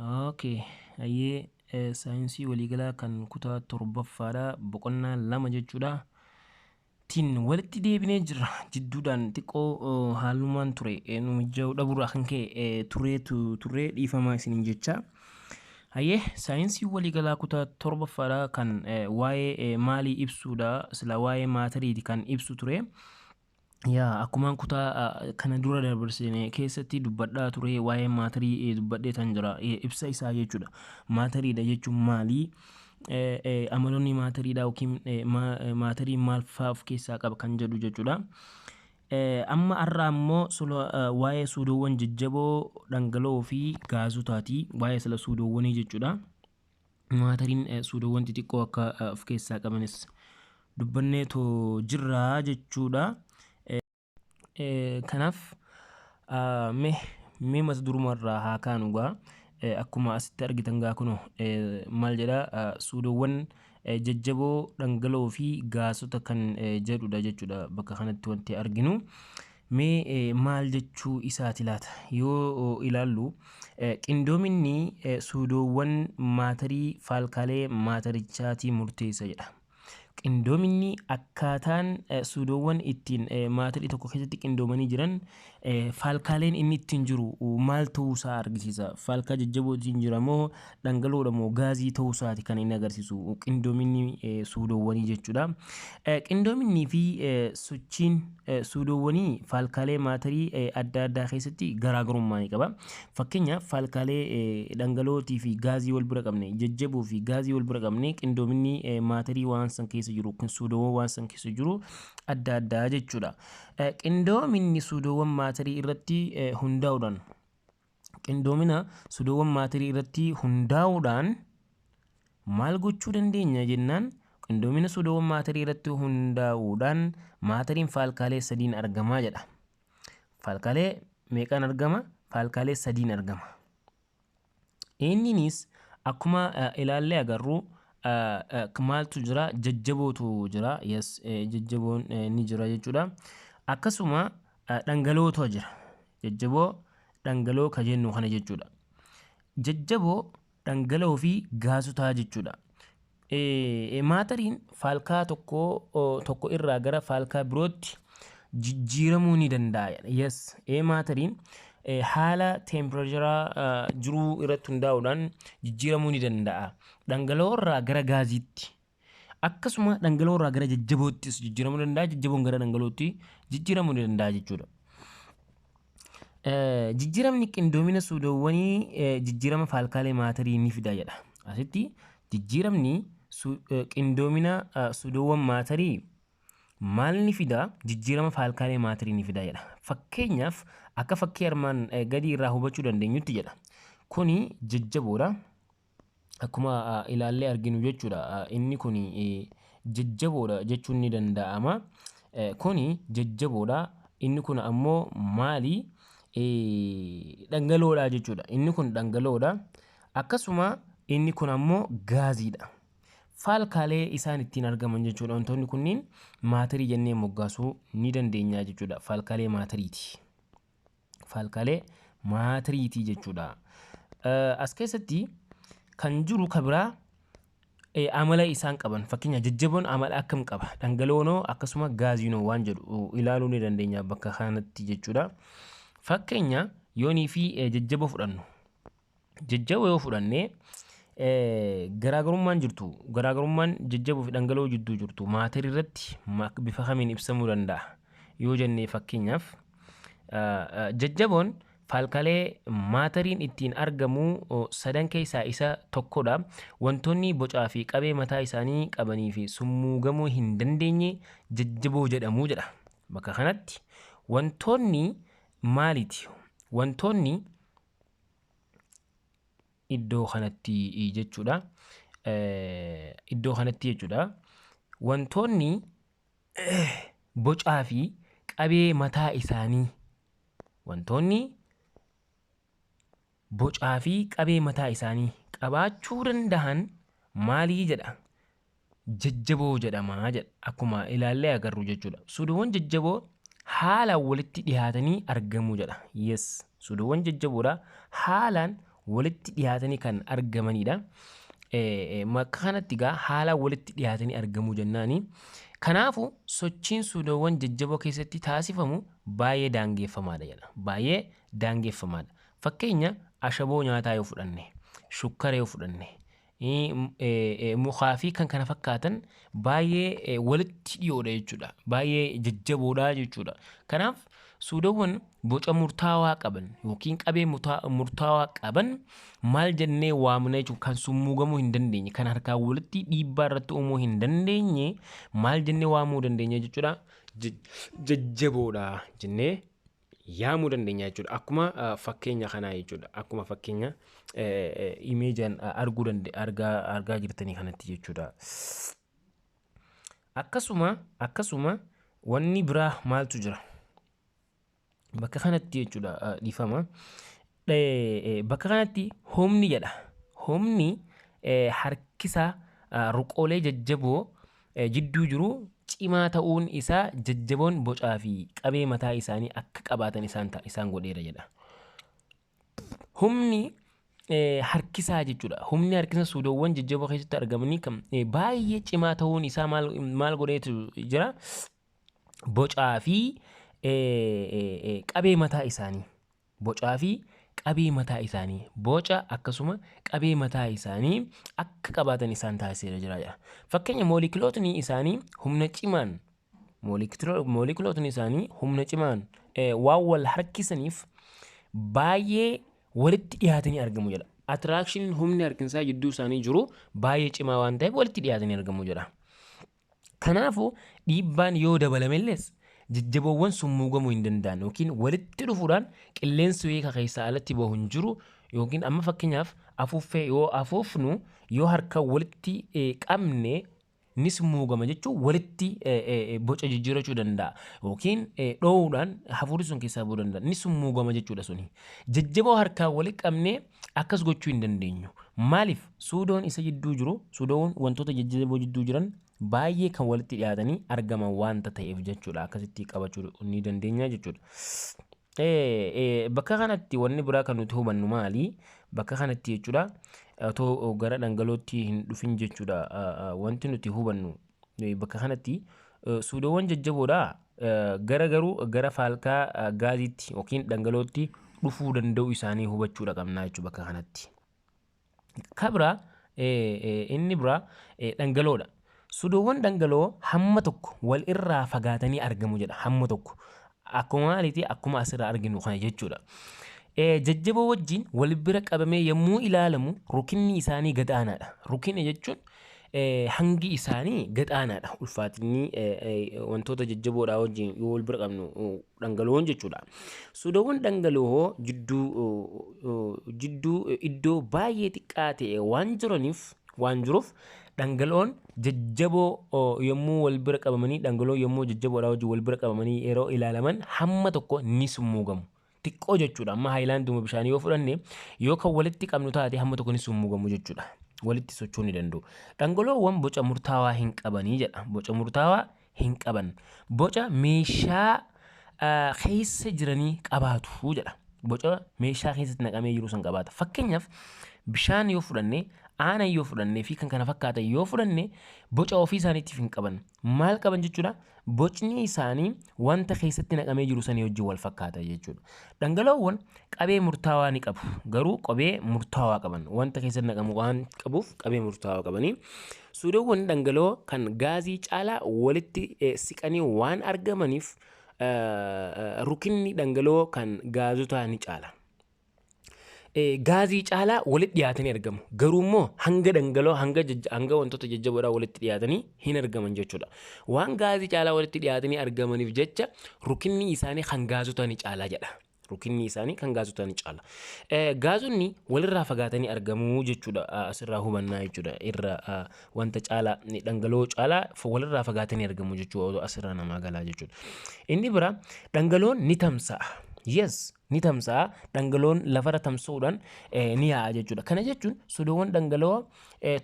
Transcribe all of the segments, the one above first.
Okay, hayyee, saayinsii waliigalaa kan kutaa torbaffaadha, boqonnaa 2 jechuudha. Tiin walitti deebinee jirra. Jidduudhaan xiqqoo haalumaan ture nu mijjaa'uu dhabuurraa kan ka'e tureetu turree, dhiifamaa isiniin jecha. Hayyee, saayinsii waliigalaa kutaa torbaffaadha kan waa'ee maalii ibsuudha? Sila waa'ee maatariiti kan ibsu ture. Yaa, akkumaan kutaa kana dura dabarsine keessatti dubbadhaa ture, waa'ee maatarii dubbadhee tan jira, ibsa isaa jechuudha. Maatariidha jechuun maalii? Amaloonni maatariidha yookiin maatarii maal fa'aa of keessaa qaba kan jedhu jechuudha. Amma har'a ammoo waa'ee suudoowwan jajjaboo, dhangala'oo fi gaazotaati. Waa'ee sila suudoowwanii jechuudha. Maatariin suudoowwan xixiqqoo akka of keessaa qabanis dubbanneetoo jirra jechuudha. Kanaaf mee mata durumarraa haa kaanu gaa. Akkuma asitti argitan gaa, kunoo maal jedha? Suudoowwan jajjaboo, dhangala'oo fi gaasota kan jedhudha jechuudha bakka kanatti wanti arginu. Mee maal jechuu isaati laata yoo ilaallu, qindoominni suudoowwan maatarii faalkaalee maatarichaatii murteessa jedha. Qindoominni akkaataan suudoowwan ittiin maatarii tokko keessatti qindoomanii jiran faalkaaleen inni ittiin jiru maal ta'uusaa argisiisa. Faalkaa jajjabootiin jira moo dhangala'oodha moo gaazii ta'uusaati kan inni agarsiisu qindoominni suudoowwanii jechuudha. Qindoominnii fi sochiin suudoowwanii faalkaalee maatarii adda addaa keessatti garaagarummaa ni qaba. Fakkeenyaaf, faalkaalee dhangala'ootii fi gaazii wal bira qabne, jajjaboo fi gaazii wal bira qabne, qindoominni maatarii waan san keessa jiru yookiin suudoowwan waan san keessa jiru adda addaa jechuudha. Qindoominni suudoowwan maatarii irratti hundaa'uudhaan, qindoomina suudoowwan maatarii irratti hundaa'uudhaan maal gochuu dandeenya jennaan, qindoomina suudoowwan maatarii irratti hundaa'uudhaan maatariin faalkaalee sadiin argamaa jedha. Faalkaalee meeqaan argama? Faalkaalee sadiin argama. Inninis akkuma ilaallee agarru maaltu jira? Jajjabootu jira. Yes, jajjaboon ni jira jechuudha. Akkasuma dhangala'ootu jira. Jajjaboo, dhangala'oo ka jennu kana jechuudha. Jajjaboo, dhangala'oo fi gaasotaa jechuudha. Maatariin faalkaa tokko tokko irraa gara faalkaa birootti jijjiiramuu ni danda'a. Yes, maatariin haala teempireecharaa jiruu irratti hundaa'uudhaan jijjiiramuu ni danda'a. Dhangala'oo irraa gara gaaziitti. Akkasuma dhangala'oo irraa gara jajjaboottis jijjiiramuu danda'a. Jajjaboon gara dhangala'ootti jijjiiramuu ni danda'a jechuudha. Jijjiiramni qindoomina suudoowwanii jijjiirama faalkaalee maatarii ni fida jedha. Asitti jijjiiramni qindoomina suudoowwan maatarii maal ni fida? Jijjiirama faalkaalee maatarii ni fida jedha. Fakkeenyaaf, akka fakkii armaan gadii irraa hubachuu dandeenyutti jedha. Kuni jajjaboodha. Akkuma ilaallee arginu jechuudha. Inni kuni jajjaboodha jechuun ni danda'ama. Kuni jajjaboodha. Inni kun ammoo maali? Dhangala'oodha jechuudha. Inni kun dhangala'oodha. Akkasuma inni kun ammoo gaaziidha. Faalkaalee isaan ittiin argaman jechuudha. Wantoonni kunniin maatarii jennee moggaasuu ni dandeenya jechuudha. Faalkaalee maatariiti. Faalkaalee maatariiti jechuudha. As keessatti kan jiru ka biraa amala isaan qaban, fakkeenya jajjaboon amala akkam qaba, dhangala'oonoo akkasuma gaaziinoo waan jedhu ilaaluu ni dandeenya bakka kanatti jechuudha. Fakkeenya yoonii fi jajjaboo fudhannu. Jajjaboo yoo fudhanne, garaagarummaan jirtu, garaagarummaan jajjaboo fi dhangala'oo jidduu jirtu maatarii irratti bifa kamiin ibsamuu danda'a yoo jenne, fakkeenyaaf jajjaboon faalkaalee maatariin ittiin argamu sadan keessaa isa tokkodha. Wantoonni bocaa fi qabee mataa isaanii qabanii fi summuugamuu hin dandeenye jajjaboo jedhamu jedha. Bakka kanatti wantoonni maaliiti? Wantoonni iddoo kanatti jechuudha. Iddoo kanatti jechuudha. Wantoonni bocaa fi qabee mataa isaanii, wantoonni bocaa fi qabee mataa isaanii qabaachuu danda'an maalii jedha? Jajjaboo jedhama jedha. Akkuma ilaallee agarru jechuudha. Suudoowwan jajjaboo haalaan walitti dhiyaatanii argamu jedha. Yes, suudoowwan jajjaboodha haalaan Walitti dhiyaatanii kan argamanidha. Bakka kanatti egaa haala walitti dhiyaatanii argamuu jennaani. Kanaafuu sochiin suudoowwan jajjaboo keessatti taasifamu baay'ee daangeffamaadha jedha. Baay'ee daangeffamaadha. Fakkeenya ashaboo nyaataa yoo fudhanne, shukkara yoo fudhanne, mukaa fi kan kana fakkaatan baay'ee walitti dhiyoodha jechuudha. Baay'ee jajjaboodha jechuudha. Kanaaf suudoowwan boca murtaawaa qaban yookiin qabee murtaawaa qaban maal jennee waamna jechuudha. Kan summuugamuu hin dandeenye, kan harkaan walitti dhiibbaa irratti uumuu hin dandeenye maal jennee waamuu dandeenya jechuudha. Jajjaboodha jennee yaamuu dandeenya jechuudha. Akkuma fakkeenya kanaa jechuudha. Akkuma fakkeenya imeejaan arguu argaa jirtanii kanatti jechuudha. Akkasuma wanni biraa maaltu jira? Bakka kanatti jechuudha, dhiifama. Bakka kanatti humni jedha. Humni harkisa ruqoolee jajjaboo jidduu jiru cimaa ta'uun isaa jajjaboon bocaa fi qabee mataa isaanii akka qabaatan isaan godheera jedha. Humni harkisaa jechuudha. Humni harkisa suudoowwan jajjaboo keessatti argamanii kan baay'ee cimaa ta'uun isaa maal godheetu jira? Bocaa fi qabee mataa isaanii. Bocaa fi qabee mataa isaanii. Boca akkasuma qabee mataa isaanii akka qabaatan isaan taasiseera jira jedha. Fakkeenya moolekulootni isaanii humna cimaan moolekulootni isaanii humna cimaan waan wal harkisaniif baay'ee walitti dhiyaatanii argamu jedha. Attraction humni harkinsaa jidduu isaanii jiru baay'ee cimaa waan ta'eef walitti dhiyaatanii argamu jedha. Kanaafuu dhiibbaan yoo dabalamellees jajjaboowwan summuugamuu hin danda'an yookiin walitti dhufuudhaan qilleensi wayii keessaa alatti bahu hin jiru, yookiin amma fakkeenyaaf afuuffee yoo afuufnu, yoo harka walitti qabne ni summuugama jechuun walitti boca jijjiirachuu danda'a yookiin dhoowuudhaan hafuurri sun keessaa bahuu danda'a, ni summuugama jechuudha suni. Jajjaboo harkaan walitti qabnee akkas gochuu hin dandeenyu. Maaliif? Suudoon isa jidduu jiru, suudoon wantoota jajjaboo jidduu jiran baay'ee kan walitti dhiyaatanii argaman waanta ta'eef jechuudha. Akkasitti qabachuu ni dandeenya jechuudha. Bakka kanatti wanni biraa kan nuti hubannu maali? Bakka kanatti jechuudha, otoo gara dhangala'ootti hin dhufin jechuudha, wanti nuti hubannu bakka kanatti suudoowwan jajjaboodha gara garuu gara faalkaa gaaziitti yookiin dhangala'ootti dhufuu danda'u isaanii hubachuudha qabna jechuudha bakka kanatti. Kabira inni biraa dhangala'oodha. Suudoowwan dhangala'oo hamma tokko wal irraa fagaatanii argamu jedha, hamma tokko. Akkuma maaliiti? Akkuma asirraa arginu kana jechuudha. Jajjaboo wajjin wal bira qabamee yommuu ilaalamu rukinni isaanii gad aanaadha. Rukina jechuun hangi isaanii gad aanaadha. Ulfaatinni wantoota jajjaboodhaa wajjin yoo wal bira qabnu dhangala'oon jechuudha. Suudoowwan dhangala'oo jidduu iddoo baay'ee xiqqaa ta'e waan jiraniif, waan jiruuf dhangala'oon jajjaboo yommuu wal bira qabamanii, dhangala'oo yommuu jajjaboodhaa wajjin wal bira qabamanii yeroo ilaalaman hamma tokko ni summuugamu. Xiqqoo jechuudha. Amma haayilaanduma bishaanii yoo fudhanne, yoo kan walitti qabnu taate, hamma tokko ni summuugamu jechuudha. Walitti socho'uu ni danda'u. Dhangala'oowwan boca murtaawaa hin qabanii jedha. Boca murtaawaa hin qaban. Boca meeshaa keessa jiranii qabaatu jedha. Boca meeshaa keessatti naqamee jiru san qabaata. Fakkeenyaaf bishaan yoo fudhanne, aanan yoo fudhannee fi kan kana fakkaatan yoo fudhanne, boca ofii isaaniitiif hin qaban. Maal qaban jechuudha? Bocni isaanii wanta keessatti naqamee jiru sanii wajjin wal fakkaata jechuudha. Dhangala'oowwan qabee murtaawaa ni qabu. Garuu qabee murtaawaa qaban. Wanta keessatti naqamu waan qabuuf qabee murtaawaa qabanii. Suudoowwan dhangala'oo kan gaazii caalaa walitti siqanii waan argamaniif rukinni dhangala'oo kan gaazotaa ni caala. Gaazii caalaa walitti dhiyaatanii argamu. Garuu immoo hanga dhangala'oo hanga wantoota jajjaboodhaa walitti dhiyaatanii hin argaman jechuudha. Waan gaazii caalaa walitti dhiyaatanii argamaniif jecha rukinni isaanii kan gaazotaa ni caalaa jedha. Rukinni isaanii kan gaazotaa ni caala. Gaazonni walirraa fagaatanii argamu jechuudha. Asirraa hubannaa jechuudha. Irra wanta caalaa, dhangala'oo caalaa walirraa fagaatanii argamu jechuudha. Asirraa namaa galaa jechuudha. Inni bira dhangala'oon ni tamsa'a. Yes, ni tamsa'a. Dhangala'oon lafarra tamsa'uudhaan ni yaa'a jechuudha. Kana jechuun suudoowwan dhangala'oo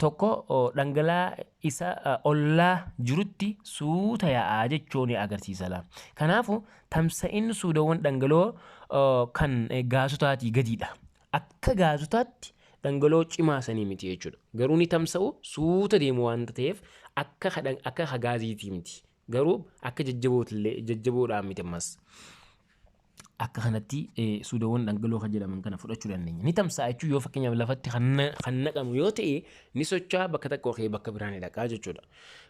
tokko dhangala'aa isa ollaa jirutti suuta yaa'aa jechuu ni agarsiisa. Kanaafuu tamsa'inni suudoowwan dhangala'oo kan gaazotaatii gadiidha. Akka gaazotaatti dhangala'oo cimaa sanii miti jechuudha. Garuu ni tamsa'u, suuta deemu waan ta'eef akka gaaziitii miti. Garuu akka jajjabootillee jajjaboodhaan miti ammas. Akka kanatti suudoowwan dhangala'oo kan jedhaman kana fudhachuu dandeenya. Ni tamsa'a jechuun yoo fakkeenyaaf lafatti kan naqamu yoo ta'e ni socho'a, bakka tokko ka'ee bakka biraa ni dhaqaa jechuudha.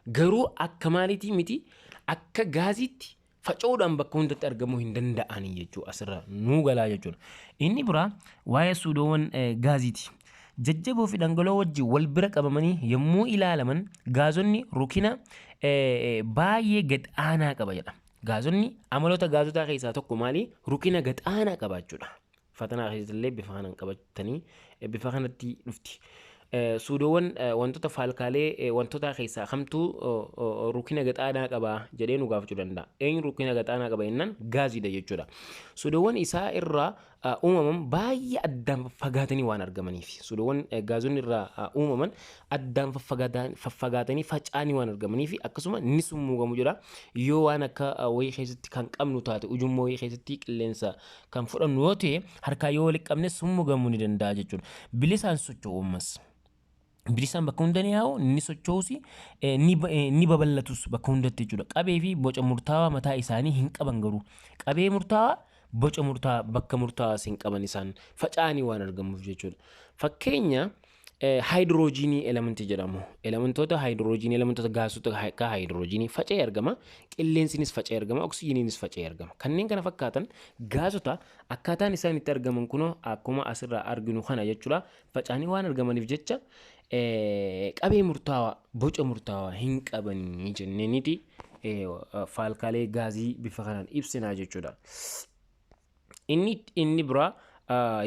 Garuu akka maaliitii miti, akka gaaziitti faca'uudhaan bakka hundatti argamuu hin danda'anii jechuudha, asirra nuu galaa jechuudha. Inni biraa waa'ee suudoowwan gaaziiti. Jajjaboo fi dhangala'oo wajjin wal bira qabamanii yommuu ilaalaman gaazonni rukina baay'ee gad aanaa qaba jedha. Gaazonni amaloota gaazotaa keessaa tokko maali? Rukina gad aanaa qabaachuudha. Fatanaa keessatti illee bifa kanaan qabatanii bifa kanatti dhufti. Suudoowwan wantoota faalkaalee wantoota keessaa kamtuu rukina gad aanaa qaba jedhee nu gaafachuu danda'a. Eenyu rukina gad aanaa qaba jennaan gaaziidha jechuudha. Suudoowwan isaa irraa uumaman baay'ee addaan faffagaatanii waan argamaniif. Suudoowwan gaazonni irraa uumaman addaan faffagaatanii faca'anii waan argamaniif akkasuma ni summuugamu jedha. Yoo waan akka wayii keessatti kan qabnu taate, ujummoo wayii keessatti qilleensa kan fudhannu yoo ta'e, harkaa yoo walitti qabne summuugamuu ni danda'a jechuudha. Bilisaan socho'u ammas. Bilisaan bakka hunda ni yaa'u, ni socho'us, ni babal'atus bakka hundatti jechuudha. Qabee fi boca murtaawaa mataa isaanii hin qaban garuu. Qabee murtaawaa, boca murtaawaa, bakka murtaawaas hin qaban isaan faca'anii waan argamuuf jechuudha. Fakkeenya haayidiroojiinii elementii jedhamu. Elementoota haayidiroojiinii, elementoota gaasota akka haayidiroojiinii faca'ee argama. Qilleensinis faca'ee argama. Oksijiiniinis faca'ee argama. Kanneen kana fakkaatan gaasota akkaataan isaan itti argaman kunoo akkuma asirraa arginu kana jechuudha. Faca'anii waan argamaniif jecha qabee murtaawaa, boca murtaawaa hin qabanii jenneeniiti faalkaalee gaazii bifa kanaan ibsinaa jechuudha. Inni biraa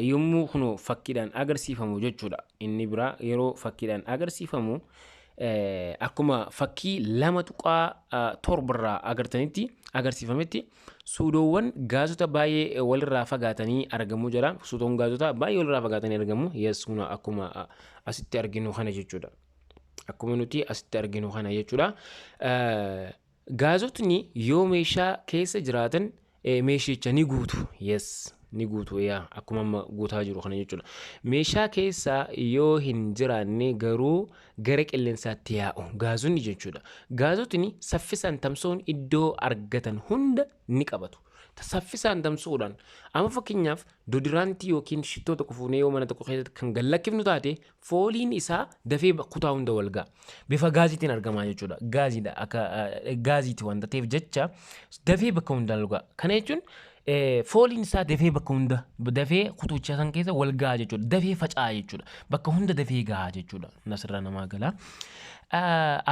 yommuu kun fakkiidhaan agarsiifamu jechuudha. Inni biraa yeroo fakkiidhaan agarsiifamu akkuma fakkii 2.7 irraa agartanitti agarsiifametti suudoowwan gaazota baay'ee walirraa fagaatanii argamu jira. Suudoon gaazota baay'ee walirraa fagaatanii argamu. Yes, kun akkuma asitti arginu kana jechuudha. Akkuma nuti asitti arginu kana jechuudha. Gaazotni yoo meeshaa keessa jiraatan meeshicha ni guutu. Yes, ni guutu, yaa, akkuma amma guutaa jiru kana jechuudha. Meeshaa keessa yoo hin jiraanne garuu gara qilleensaatti yaa'u gaazonni jechuudha. Gaazotni saffisaan tamsa'uun iddoo argatan hunda ni qabatu. Saffisaan tamsa'uudhaan amma fakkeenyaaf dodiraantii yookiin shittoo tokko fuunee yoo mana tokko keessatti kan gallakkifnu taate fooliin isaa dafee kutaa hunda wal ga'a. Bifa gaaziitiin argamaa jechuudha. Gaaziidha, akka gaaziiti wanta ta'eef jecha dafee bakka hunda wal ga'a. Kana jechuun fooliin isaa dafee bakka hunda dafee kutuucha san keessa wal ga'a jechuudha. Dafee faca'a jechuudha. Bakka hunda dafee ga'a jechuudha. Nasirraa namaa gala.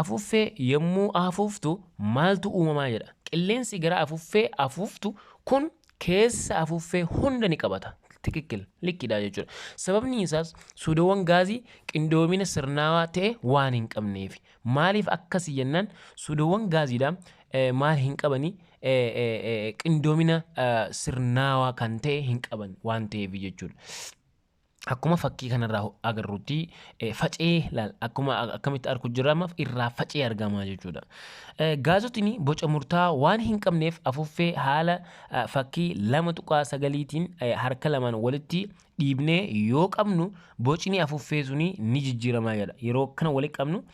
Afuuffee yommuu afuuftu maaltu uumamaa jedha. Qilleensi gara afuuffee afuuftu kun keessa afuuffee hunda ni qabata. Tikikkil likkidha jechuudha. Sababni isaas suudoowwan gaazii qindoomina sirnaawaa ta'e waan hin qabneef. Maaliif akkasii jennaan suudoowwan gaaziidha maal hin qabani, qindoomina sirnaawaa kan ta'e hin qaban waan ta'eef jechuudha. Akkuma fakkii kanarraa agarrutti faca'ee laal, akkuma akkamitti argu jirra, ammaaf irraa faca'ee argamaa jechuudha. Gaazotni boca murtaawaa waan hin qabneef afuuffee haala fakkii 2.9tiin harka lamaan walitti dhiibnee yoo qabnu bocni afuuffee suni ni jijjiiramaa jedha. Yeroo kana walitti qabnu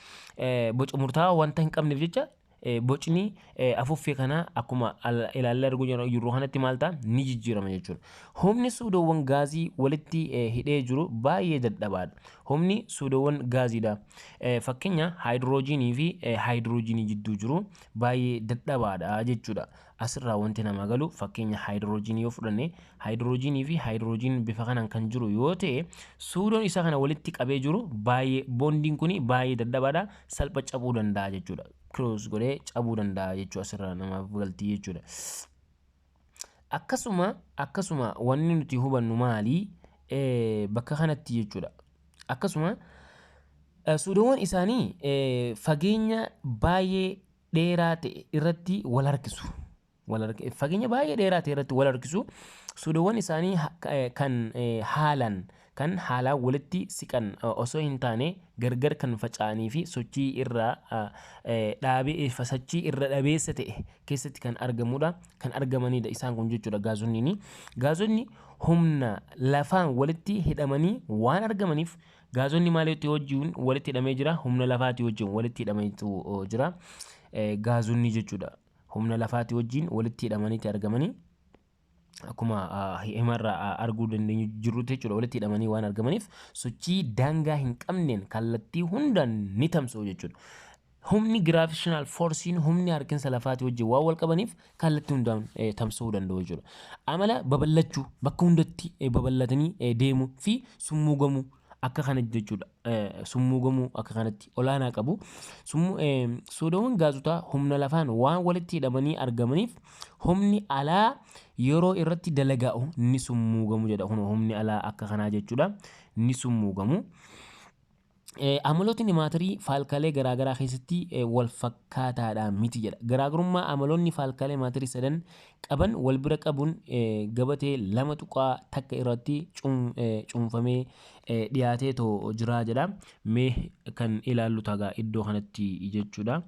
boca murtaawaa wanta hin qabneef jecha bocni afuuffee kanaa akkuma ilaallee arguu jirru kanatti maal ta'a, ni jijjiirama jechuudha. Humni suudoowwan gaazii walitti hidhee jiru baay'ee dadhabaadha. Humni suudoowwan gaaziidha. Fakkeenya haayidiroojiinii fi haayidiroojiinii jidduu jiru baay'ee dadhabaadha jechuudha. Asirraa wanti nama galu fakkeenya haayidiroojiinii yoo fudhanne, haayidiroojiinii fi haayidiroojiin bifa kanaan kan jiru yoo ta'e, suudoon isa kana walitti qabee jiru baay'ee, boondiin kun baay'ee dadhabaadha, salpha cabuu danda'a jechuudha. Cross godhee cabuu danda'a jechuudha, asirraa namaaf galtii jechuudha. Akkasuma wanni nuti hubannu maali bakka kanatti jechuudha. Akkasuma suudoowwan isaanii fageenya baay'ee dheeraa ta'e irratti wal harkisu. Fageenya baay'ee dheeraa ta'e irratti wal harkisu. Suudoowwan isaanii kan haalaan Kan haalaan walitti siqan osoo hin taane gargar kan faca'anii fi sochii irraa dhaabee sochii irra dhabeessa ta'e keessatti kan argamudha. Kan argamanidha isaan kun jechuudha gaazonni. Gaazonni humna lafaan walitti hidhamanii waan argamaniif, gaazonni maaliitti wajjin walitti hidhamee jira? Humna lafaatii wajjin walitti hidhameetu jira. Gaazonni jechuudha. Humna lafaatii wajjin walitti hidhamaniiti argamanii. Akkuma himarraa arguu dandeenyu jirrutti jechuudha, walitti hidhamanii waan argamaniif sochii daangaa hin qabneen kallattii hundaan ni tamsa'u jechuudha. Humni gravitational forceiin, humni harkinsa lafaatii wajjin waan wal qabaniif, kallattii hundaan tamsa'uu danda'u jechuudha. Amala babal'achuu, bakka hundatti babal'atanii deemuu fi summuugamuu akka kanatti jechuudha. Summuugamuu akka kanatti olaanaa qabu. Suudoowwan gaazotaa humna lafaan waan walitti hidhamanii argamaniif humni alaa yeroo irratti dalagaa'u ni summuugamu jedha. Kun humni alaa akka kanaa jechuudha. Ni summuugamu. Amalootni maatarii faalkaalee garaagaraa keessatti wal fakkaataadha miti jedha. Garaagarummaa amaloonni faalkaalee maatarii sadan qaban wal bira qabuun gabatee 2.1 irratti cuunfamee dhiyaatee too jira jedha. Mee kan ilaallu tagaa iddoo kanatti jechuudha.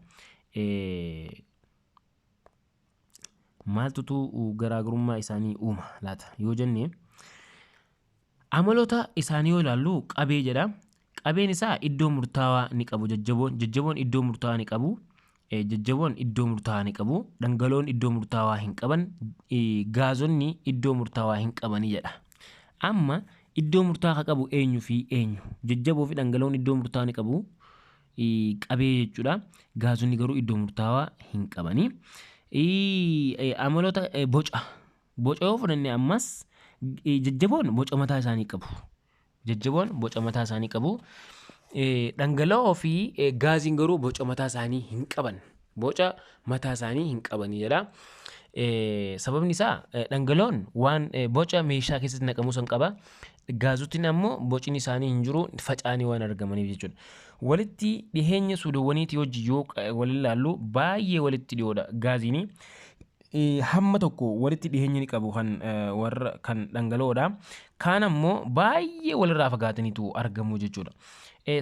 Maaltutu garaagarummaa isaanii uuma laata yoo jenne, amaloota isaanii yoo ilaallu, qabee jedha. Qabeen isaa iddoo murtaawaa ni qabu. Jajjaboon iddoo murtaawaa ni qabu. Jajjaboon iddoo murtaawaa ni qabu. Dhangala'oon iddoo murtaawaa hin qaban. Gaazonni iddoo murtaawaa hin qabani jedha. Amma iddoo murtaawaa qabu eenyu fi eenyu? Jajjaboo fi dhangala'oon iddoo murtaawaa ni qabu. Qabee jechuudha. Gaazonni garuu iddoo murtaawaa hin qabani. Amaloota boca. Boca yoo fudhanne ammas, jajjaboon boca mataa isaanii qabu. Jajjaboon boca mataa isaanii qabu. Dhangala'oo fi gaaziin garuu boca mataa isaanii hin qaban. Boca mataa isaanii hin qabanii jedha. Sababni isaa dhangala'oon waan boca meeshaa keessatti naqamuu san qaba. Gaazotni ammoo bocni isaanii hin jiru, faca'anii waan argamaniif jechuudha. Walitti dhiheenya suudoowwaniitii hojii yoo wal ilaallu, baay'ee walitti dhiyoodha gaaziin. Hamma tokko walitti dhiheenya ni qabu kan warra kan dhangala'oodha. Kaan ammoo baay'ee walirraa fagaataniitu argamu jechuudha.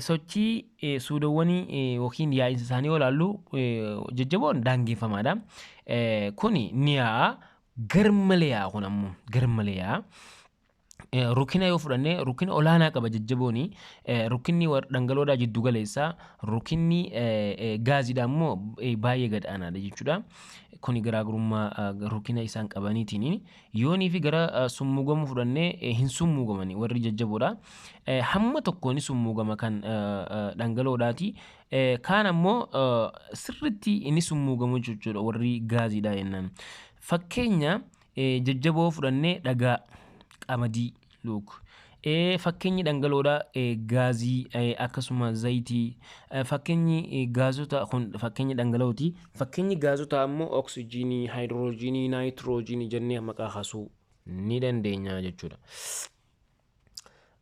Sochii suudoowwanii yookiin yaa'insa isaanii yoo ilaallu, jajjaboon daangeffamaadha. Kuni ni yaa'a, garmalee yaa'a, kun ammoo garmalee yaa'a. Rukina yoo fudhanne, rukina olaanaa qaba jajjabooni. Rukinni dhangala'oodhaa jiddu galeessa. Rukinni gaaziidha immoo baay'ee gad aanaadha jechuudha. Kuni garaagarummaa rukina isaan qabaniitiin. Yoonii fi gara summuugamuu fudhannee, hin summuugamani warri jajjaboodha. Hamma tokko ni summuugama kan dhangala'oodhaati. Kaan ammoo sirriitti ni summuugamu jechuudha warri gaaziidha jennaan. Fakkeenya jajjaboo fudhannee, dhagaa, qamadii look. Fakkeenyi dhangala'oodha gaazii, akkasuma zayitii. Fakkeenyi gaazota kun fakkeenya dhangala'ooti. Fakkeenyi gaazota ammoo oksijiinii, haayidroojiinii, naayitiroojiinii jennee maqaa kaasuu ni dandeenya jechuudha.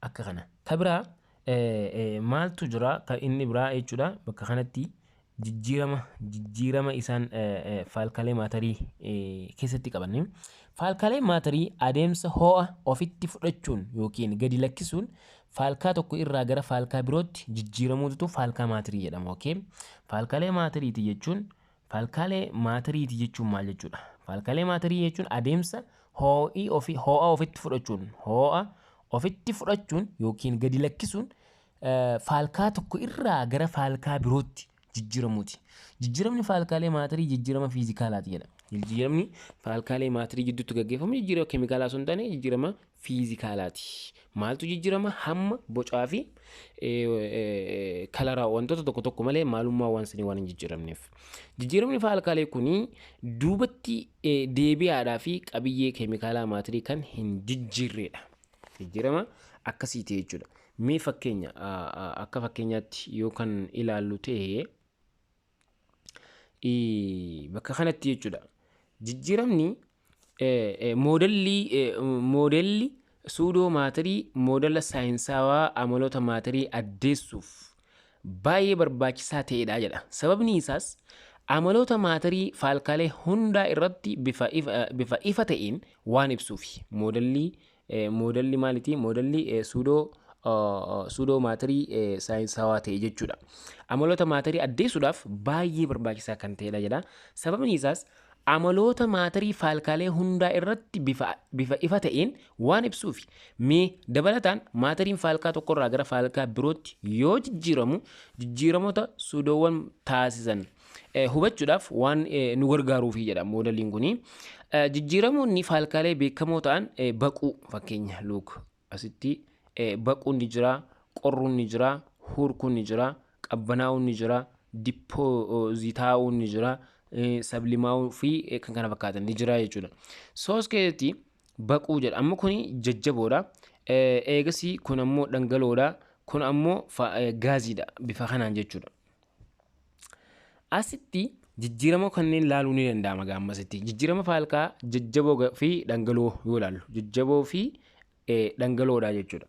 Akka kana. Ka biraa maaltu jira? Kan inni biraa jechuudha, bakka kanatti jijjiirama isaan faalkaalee maatarii keessatti qaban. Faalkaalee maatarii adeemsa ho'a ofitti fudhachuun yookiin gadi lakkisuun faalkaa tokko irraa gara faalkaa birootti jijjiiramuutu faalkaa maatarii jedhama. Okay? Faalkaalee maatariiti jechuun maal jechuudha? Faalkaalee maatarii jechuun adeemsa ho'i ofii ho'a ofitti fudhachuun, ho'a ofitti fudhachuun yookiin gadi lakkisuun faalkaa tokko irraa gara faalkaa birootti jijjiiramuuti. Jijjiiramni faalkaalee maatarii jijjiirama fiizikaalaati jedha. Jijjiiramni faalkaalee maatarii jidduutti gaggeeffamu jijjiirama keemikaalaa osoo hin taane jijjiirama fiizikaalaati. Maaltu jijjiirama? Hamma, bocaa fi kalaraa wantoota tokko tokko malee maalummaa waan sanii waan hin jijjiiramneef. Jijjiiramni faalkaalee kuni duubatti deebi'aadhaa fi qabiyyee keemikaalaa maatarii kan hin jijjiirredha. Jijjiirama akkasiiti jechuudha. Mee fakkeenya, akka fakkeenyaatti yoo kan ilaallu ta'e, bakka kanatti jechuudha. Jijjiiramni moodelli suudoo maatarii moodela saayinsaawaa amaloota maatarii addeessuuf baay'ee barbaachisaa ta'edha jedha. Sababni isaas amaloota maatarii faalkaalee hundaa irratti bifa ifa ta'een waan ibsuufi. Moodelli Moodelli maaliiti? Moodelli pseudo maatarii saayinsawaa ta'e jechuudha. Amaloota maatarii addeessuudhaaf baay'ee barbaachisaa kan ta'edha jedha. Sababni isaas amaloota maatarii faalkaalee hundaa irratti bifa ifa ta'een waan ibsuufi. Mee dabalataan maatariin faalkaa tokkorraa gara faalkaa birootti yoo jijjiiramu jijjiiramoota suudoowwan taasisan hubachuudhaaf waan nu gargaaruufi jedha moodeliin kuni. Jijjiiramoonni faalkaalee beekamoo ta'an baquu, fakkeenya look, asitti baquun ni jira, qorruun ni jira, hurkuun ni jira, qabbanaa'uun ni jira, dippoozitaa'uun ni jira, sublimaa'uu fi kan kana fakkaatan ni jira jechuudha. Soos keessatti baquu jedha. Amma kuni jajjaboodha. Eegasii kun ammoo dhangala'oodha. Kun ammoo gaaziidha bifa kanaan jechuudha. Asitti jijjiirama kanneen laaluu ni danda'ama gaammasitti. Jijjiirama faalkaa jajjaboo fi dhangala'oo yoo ilaallu, jajjaboo fi dhangala'oodha jechuudha.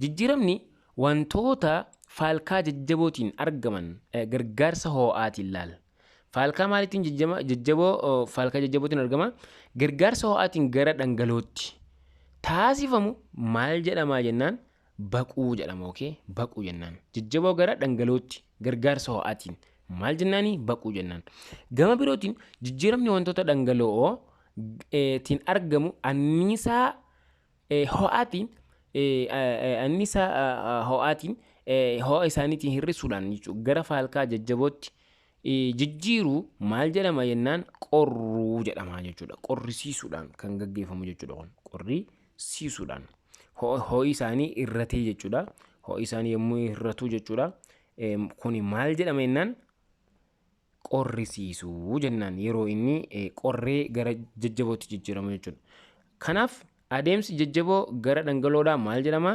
Jijjiiramni wantoota faalkaa jajjabootiin argaman gargaarsa ho'aatiin laala. Faalkaa maaliitiin jajjaboo, faalkaa jajjabootiin argama? Gargaarsa ho'aatiin gara dhangala'ootti taasifamu maal jedhamaa jennaan, baquu jedhama. Okay, baquu jennaan. Jajjaboo gara dhangala'ootti gargaarsa ho'aatiin maal jennaani? Baquu jennaan. Gama birootiin jijjiiramni wantoota dhangala'oo tiin argamu anniisaa ho'aatiin ho'a isaaniitiin hir'isuudhaan jechuudha gara faalkaa jajjabootti jijjiiruu maal jedhama jennaan, qorruu jedhama jechuudha. Qorrisiisuudhaan kan gaggeeffamu jechuudha kun, qorrisiisuudhaan ho'i isaanii irratee jechuudha. Ho'i isaanii yommuu hir'atu jechuudha. Kuni maal jedhama jennaan, qorrisiisuu jennaan, yeroo inni qorree gara jajjabootti jijjiiramu jechuudha. Kanaaf adeemsi jajjaboo gara dhangala'oodhaa maal jedhama?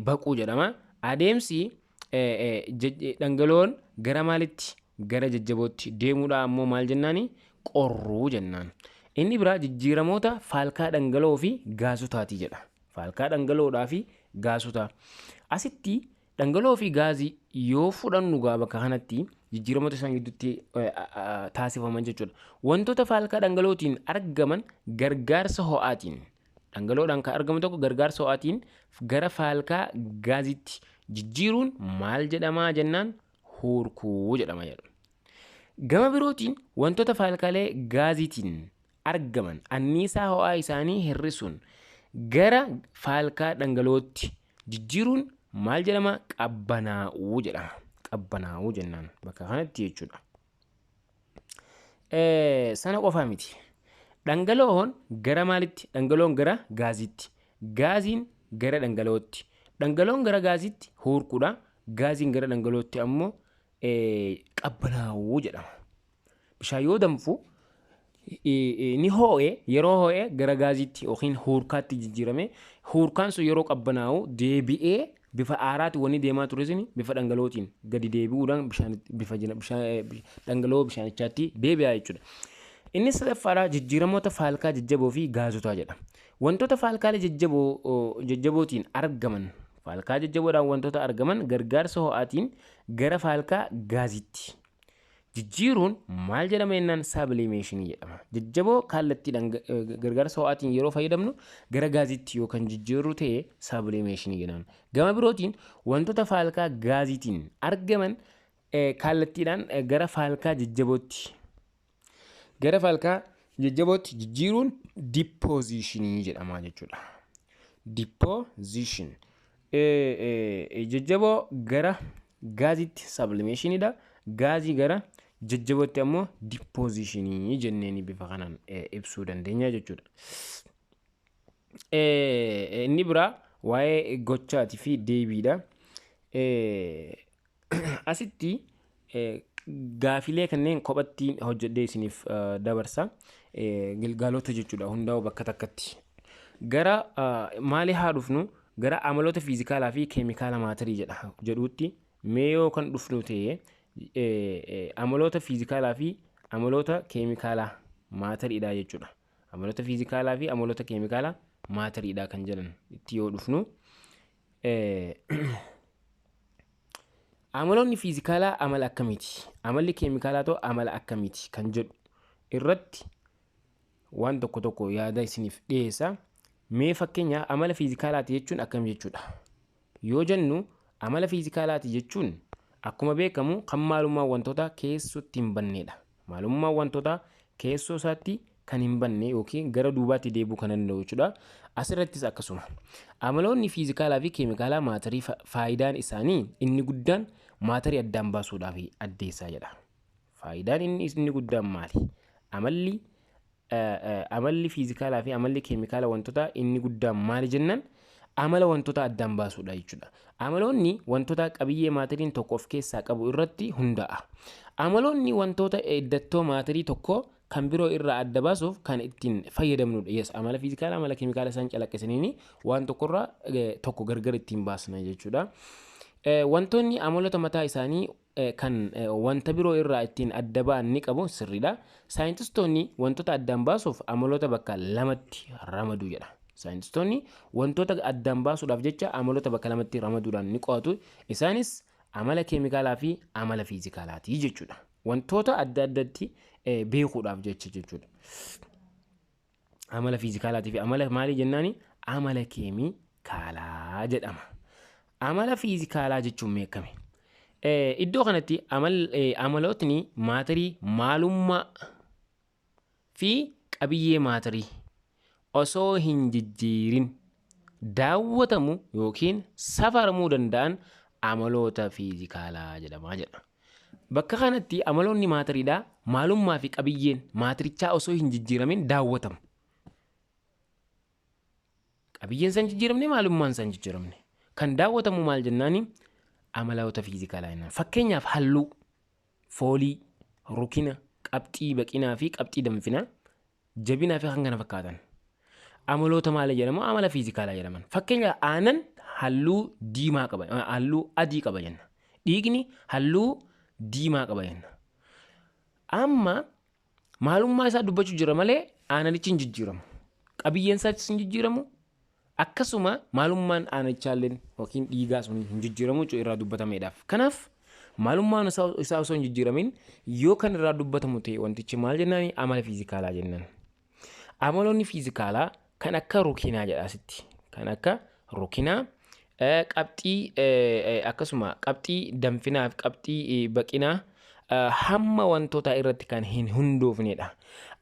Baquu jedhama. Adeemsi dhangala'oon gara maalitti? Gara jajjabootti deemuudha ammoo maal jennaani? Qorruu jennaan. Inni biraa jijjiiramoota faalkaa dhangala'oo fi gaasotaati jedha. Faalkaa dhangala'oodhaa fi gaasota. Asitti dhangala'oo fi gaazii yoo fudhannu gaa bakka kanatti jijjiiramoota isaan gidduutti taasifaman jechuudha. Wantoota faalkaa dhangala'ootiin argaman gargaarsa ho'aatiin, dhangala'oodhaan kan argamu tokko gargaarsa ho'aatiin gara faalkaa gaaziitti jijjiiruun maal jedhamaa jennaan, hurkuu jedhama jedha. Gama birootiin wantoota faalkaalee gaaziitiin argaman anniisaa ho'aa isaanii hir'isuun gara faalkaa dhangala'ootti jijjiiruun maal jedhama? Qabbanaa'uu jedhama. Qabbanaa'uu jennaan bakka kanatti jechuudha. Sana qofaa miti. Dhangala'oon gara maalitti? Dhangala'oon gara gaaziitti. Gaaziin gara dhangala'ootti. Dhangala'oon gara gaaziitti hurkuudha. Gaaziin gara dhangala'ootti ammoo qabbanaa'uu jedhama. Bishaan yoo danfu ni ho'e, yeroo ho'e gara gaaziitti yookiin hurkaatti jijjiirame, hurkaan sun yeroo qabbanaa'u deebi'ee bifa aaraatiin wanni deemaa ture sun bifa dhangala'ootiin gadi deebi'uudhaan bishaan bifa bishaan dhangala'oo bishaanichaatti deebi'a jechuudha. Inni sadaffaadha jijjiiramoota faalkaa jajjaboo fi gaazotaa jedha. Wantoota faalkaalee jajjabootiin argaman, faalkaa jajjaboodhaan wantoota argaman gargaarsa ho'aatiin gara faalkaa gaaziitti jijjiiruun maal jedhama jennaan, sublimationii jedhama. Jajjaboo kallattiidhaan gargaarsa ho'aatiin yeroo fayyadamnu gara gaaziitti yookaan jijjiirru ta'e sublimationii jedhama. Gama birootiin wantoota faalkaa gaaziitiin argaman kallattiidhaan gara faalkaa jajjabootti jijjiiruun depositionii jedhama jechuudha. Deposition. Jajjaboo gara gaaziitti sublimationiidha. Gaazii gara jajjabootti ammoo depositionii jenneeni bifa kanaan ibsuu dandeenya jechuudha. Inni biraa waa'ee gochaatii fi deebiidha. Asitti gaafilee kanneen kophatti hojjedhee isiniif dabarsa. Gilgaalota jechuudha hundaa'u bakka takkatti. Gara maalii haa dhufnu? Gara amaloota fiizikaalaa fi keemikaala maatarii jedha jedhuutti mee yoo kan dhufnu ta'e, amaloota fiizikaalaa fi amaloota keemikaalaa maatariidha jechuudha. Amaloota fiizikaalaa fi amaloota keemikaalaa maatariidha kan jedhan itti yoo dhufnu, amaloonni fiizikaalaa amala akkamiiti? Amalli keemikaalaa ta'u amala akkamiiti kan jedhu irratti waan tokko tokko yaada isiniif dhiyeessa. Mee fakkeenyaaf amala fiizikaalaati jechuun akkam jechuudha? Yoo jennu, amala fiizikaalaati jechuun akkuma beekamu kan maalummaa wantoota keessootti hin bannedha. Maalummaa wantoota keessoo isaatti kan hin banne yookiin gara duubaatti deebi'uu kan danda'u jechuudha. Asirrattis akkasuma. Amaloonni fiizikaalaa fi keemikaalaa maatarii faayidaan isaanii inni guddaan maatarii addaan baasuudhaaf addeessaa jedha. Faayidaan inni guddaan maali? Amalli fiizikaalaa fi amalli keemikaala wantoota inni guddaan maali jennaan, amala wantoota addaan baasuudha jechuudha. Amaloonni wantoota qabiyyee maatariin tokko of keessaa qabu irratti hundaa'a. Amaloonni wantoota iddattoo maatarii tokko kan biroo irraa adda baasuuf kan ittiin fayyadamnudha. Yes, amala fiizikaalaa, amala keemikaala isaan calaqqisaniini waan tokkorraa tokko gargar ittiin baasna jechuudha. Wantoonni amaloota mataa isaanii kan wanta biroo irraa ittiin adda ba'an ni qabu, sirriidha. Saayintistoonni wantoota addaan baasuuf amaloota bakka lamatti ramadu jedha. Saayintistoonni wantoota addaan baasuudhaaf jecha amaloota bakka lamatti ramaduudhaan ni qo'atu. Isaanis amala keemikaalaa fi amala fiizikaalaati jechuudha. Wantoota adda addatti beekuudhaaf jecha jechuudha. Amala fiizikaalaatii fi amala maalii jennaani? Amala keemikaalaa jedhama. Amala fiizikaalaa jechuun meeqame? Iddoo kanatti amalootni maatarii maalummaa fi qabiyyee maatarii osoo hin jijjiirin daawwatamu yookiin safaramuu danda'an amaloota fiizikaalaa jedhamaa jedha. Bakka kanatti amaloonni maatariidhaa maalummaa fi qabiyyeen maatirichaa osoo hin jijjiiramin daawwatamu. Qabiyyeen isaan jijjiiramne, maalummaan isaan jijjiiramne. Kan daawwatamu maal jennaani? Amaloota fiizikaalaa jennaan. Fakkeenyaaf halluu, foolii, rukina, qabxii baqinaa fi qabxii danfinaa, jabinaa fi kan kana fakkaatan. Amaloota maali jedhamu? Amala fiizikaalaa jedhaman. Fakkeenyaaf aannan halluu diimaa qaba, halluu adii qaba jenna. Dhiigni halluu diimaa qaba jenna. Amma maalummaa isaa dubbachuu jira malee aananichi hin jijjiiramu. Qabiyyeen isaas hin jijjiiramu. Akkasuma maalummaan aananichaallee yookiin dhiigaa sun hin jijjiiramu jechuudha irraa dubbatameedhaaf. Kanaaf maalummaan isaa osoo hin jijjiiramin yoo kan irraa dubbatamu ta'e, wantichi maal jennaani? Amala fiizikaalaa jennaan. Amaloonni fiizikaalaa kan akka rukinaa jedha asitti. Kan akka rukinaa, qabxii, akkasuma qabxii danfinaa fi qabxii baqinaa hamma wantootaa irratti kan hin hundoofnedha.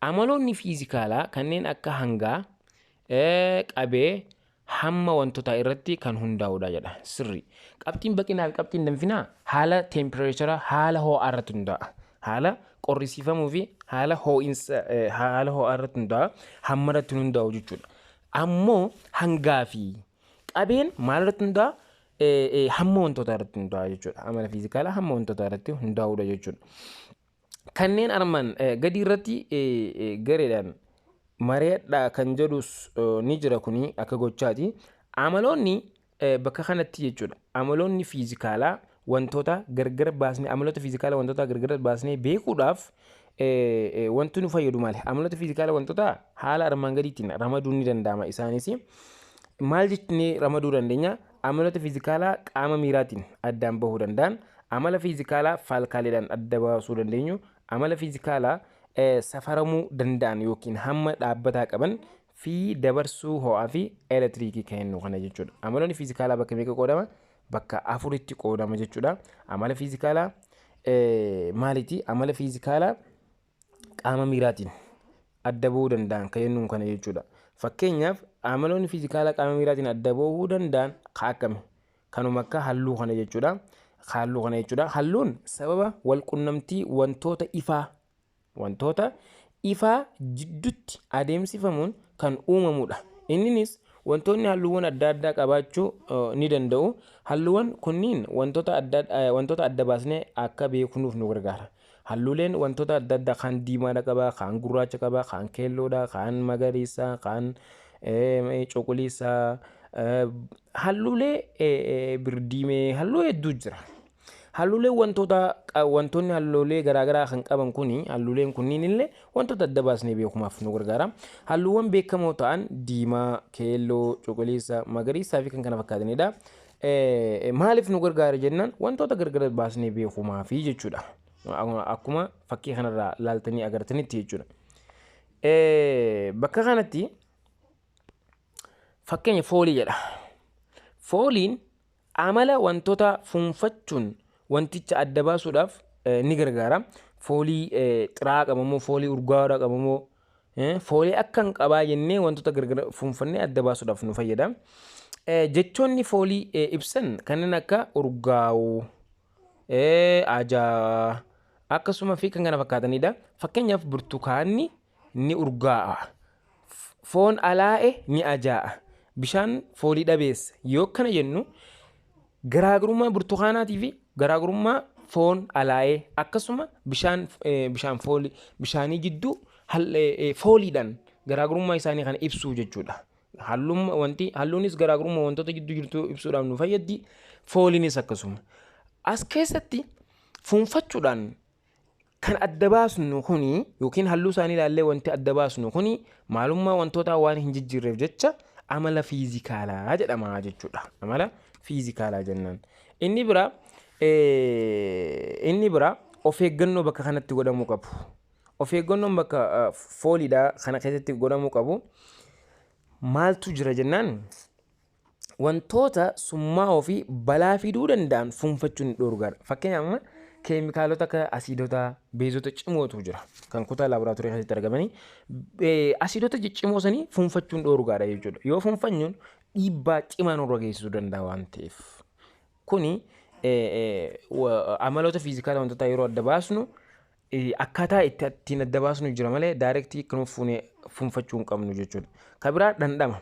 Amaloonni fiizikaalaa kanneen akka hangaa, qabee hamma wantootaa irratti kan hundaa'udha jedha. Sirri. Qabxiin baqinaa fi qabxiin danfinaa haala temperature, haala ho'aa irratti hundaa'a. Haala qorrisiifamuu fi haala ho'iinsa, haala ho'aa irratti hundaa'a. Hamma irratti hundaa'u jechuudha. Ammoo hangaa fi qabeen maal irratti hundaa'a? Hamma wantootaa irratti hundaa'a jechuudha. Amala fiizikaalaa hamma wantootaa irratti hundaa'udha jechuudha. Kanneen armaan gadi irratti gareedhaan mari'adhaa kan jedhus ni jira, kuni akka gochaati. Amaloonni bakka kanatti jechuudha. Amaloonni fiizikaalaa wantoota gargar baasnee, amaloota fiizikaalaa wantoota gargar baasnee beekuudhaaf wanti nu fayyadu maali? Amaloota fiizikaalaa wantoota haala armaan gadiitiin ramaduun ni danda'ama. Isaanis maal jechnee ramaduu dandeenya? Amaloota fiizikaalaa qaama miiraatiin addaan bahuu danda'an, amala fiizikaalaa faalkaaleedhaan adda baasuu dandeenyu, amala fiizikaalaa safaramuu danda'an yookiin hamma dhaabbataa qaban fi dabarsuu ho'aa fi elektiriikii kennu kana jechuudha. Amaloonni fiizikaalaa bakka meeqa qoodama? Bakka afuritti qoodama jechuudha. Amala fiizikaalaa maaliiti? Amala fiizikaalaa qaama miiraatiin adda bahuu danda'an kan jennuun kana jechuudha. Fakkeenyaaf amaloonni fiizikaalaa qaama miiraatiin adda bahuu danda'an akkami? Kanuma akka halluu kana jechuudha. Halluu kana jechuudha. Halluun sababa walqunnamtii wantoota ifaa jidduutti adeemsifamuun kan uumamudha. Inninis wantoonni halluuwwan adda addaa qabaachuu ni danda'u. Halluuwwan kunniin wantoota adda baasnee akka beeknuuf nu gargaara. Halluuleen wantoota adda addaa kan diimaadha qaba, kan gurraacha qaba, kan keelloodha, kan magariisa, kan cuquliisa, halluulee birdiimee, halluu hedduu jira. Halluuleen wantoota, wantoonni halluulee garaagaraa kan qaban kuni, halluuleen kunniin illee wantoota adda baasnee beekumaaf nu gargaara. Halluuwwan beekamoo ta'an diimaa, keelloo, cuquliisa, magariisaa fi kan kana fakkaatanidha. Maaliif nu gargaara jennaan, wantoota gargar baasnee beekumaafi jechuudha. Akkuma fakkii kanarraa laaltanii agartanitti jechuudha. Bakka kanatti Fakkeenya foolii jedha. Fooliin amala wantoota fuunfachuun wanticha adda baasuudhaaf ni gargaara. Foolii xiraa'aa qabamoo, foolii urgaa'aa qabamoo, foolii akka hin qabaa jennee wantoota gargar fuunfannee adda baasuudhaaf nu fayyada. Jechoonni foolii ibsan kanneen akka urgaa'uu, ajaa'aa akkasuma fi kan kana fakkaatanidha. Fakkeenyaaf burtukaanni ni urgaa'a. Foon alaa'e ni ajaa'a. Bishaan foolii dhabeessa. Yoo kana jennu, garaagarummaa burtukaanaatii fi garaagarummaa foon alaa'ee akkasuma bishaan foolii bishaanii jidduu fooliidhaan garaagarummaa isaanii kana ibsuu jechuudha. Halluun wanti halluunis garaagarummaa wantoota jidduu jirtu ibsuudhaaf nu fayyaddi. Fooliinis akkasuma. As keessatti fuunfachuudhaan kan adda baasnu kuni yookiin halluu isaanii ilaallee wanti adda baasnu kuni maalummaa wantootaa waan hin jijjiirreef jecha amala fiizikaalaa jedhama jechuudha. Amala fiizikaalaa jennaan. Inni biraa of eeggannoo bakka kanatti godhamuu qabu. Of eeggannoon bakka fooliidhaa kana keessatti godhamuu qabu maaltu jira jennaan, wantoota summaa'oo fi balaa fiduu danda'an fuunfachuun dhorgaadha. Fakkeenyaaf amma keemikaalota akka asiidota, beezota cimootu jira. Kan kutaa laaboraatoorii keessatti argamanii asiidota ciccimoo sanii fuunfachuun dhorgaadha jechuudha. Yoo fuunfannuun dhiibbaa cimaa nurra geessisuu danda'a waan ta'eef. Kuni amaloota fiizikaalaa wantoota yeroo adda baasnu akkaataa ittiin adda baasnu jira malee direct kan fuunee fuunfachuu hin qabnu jechuudha. Kan biraa dhandhama.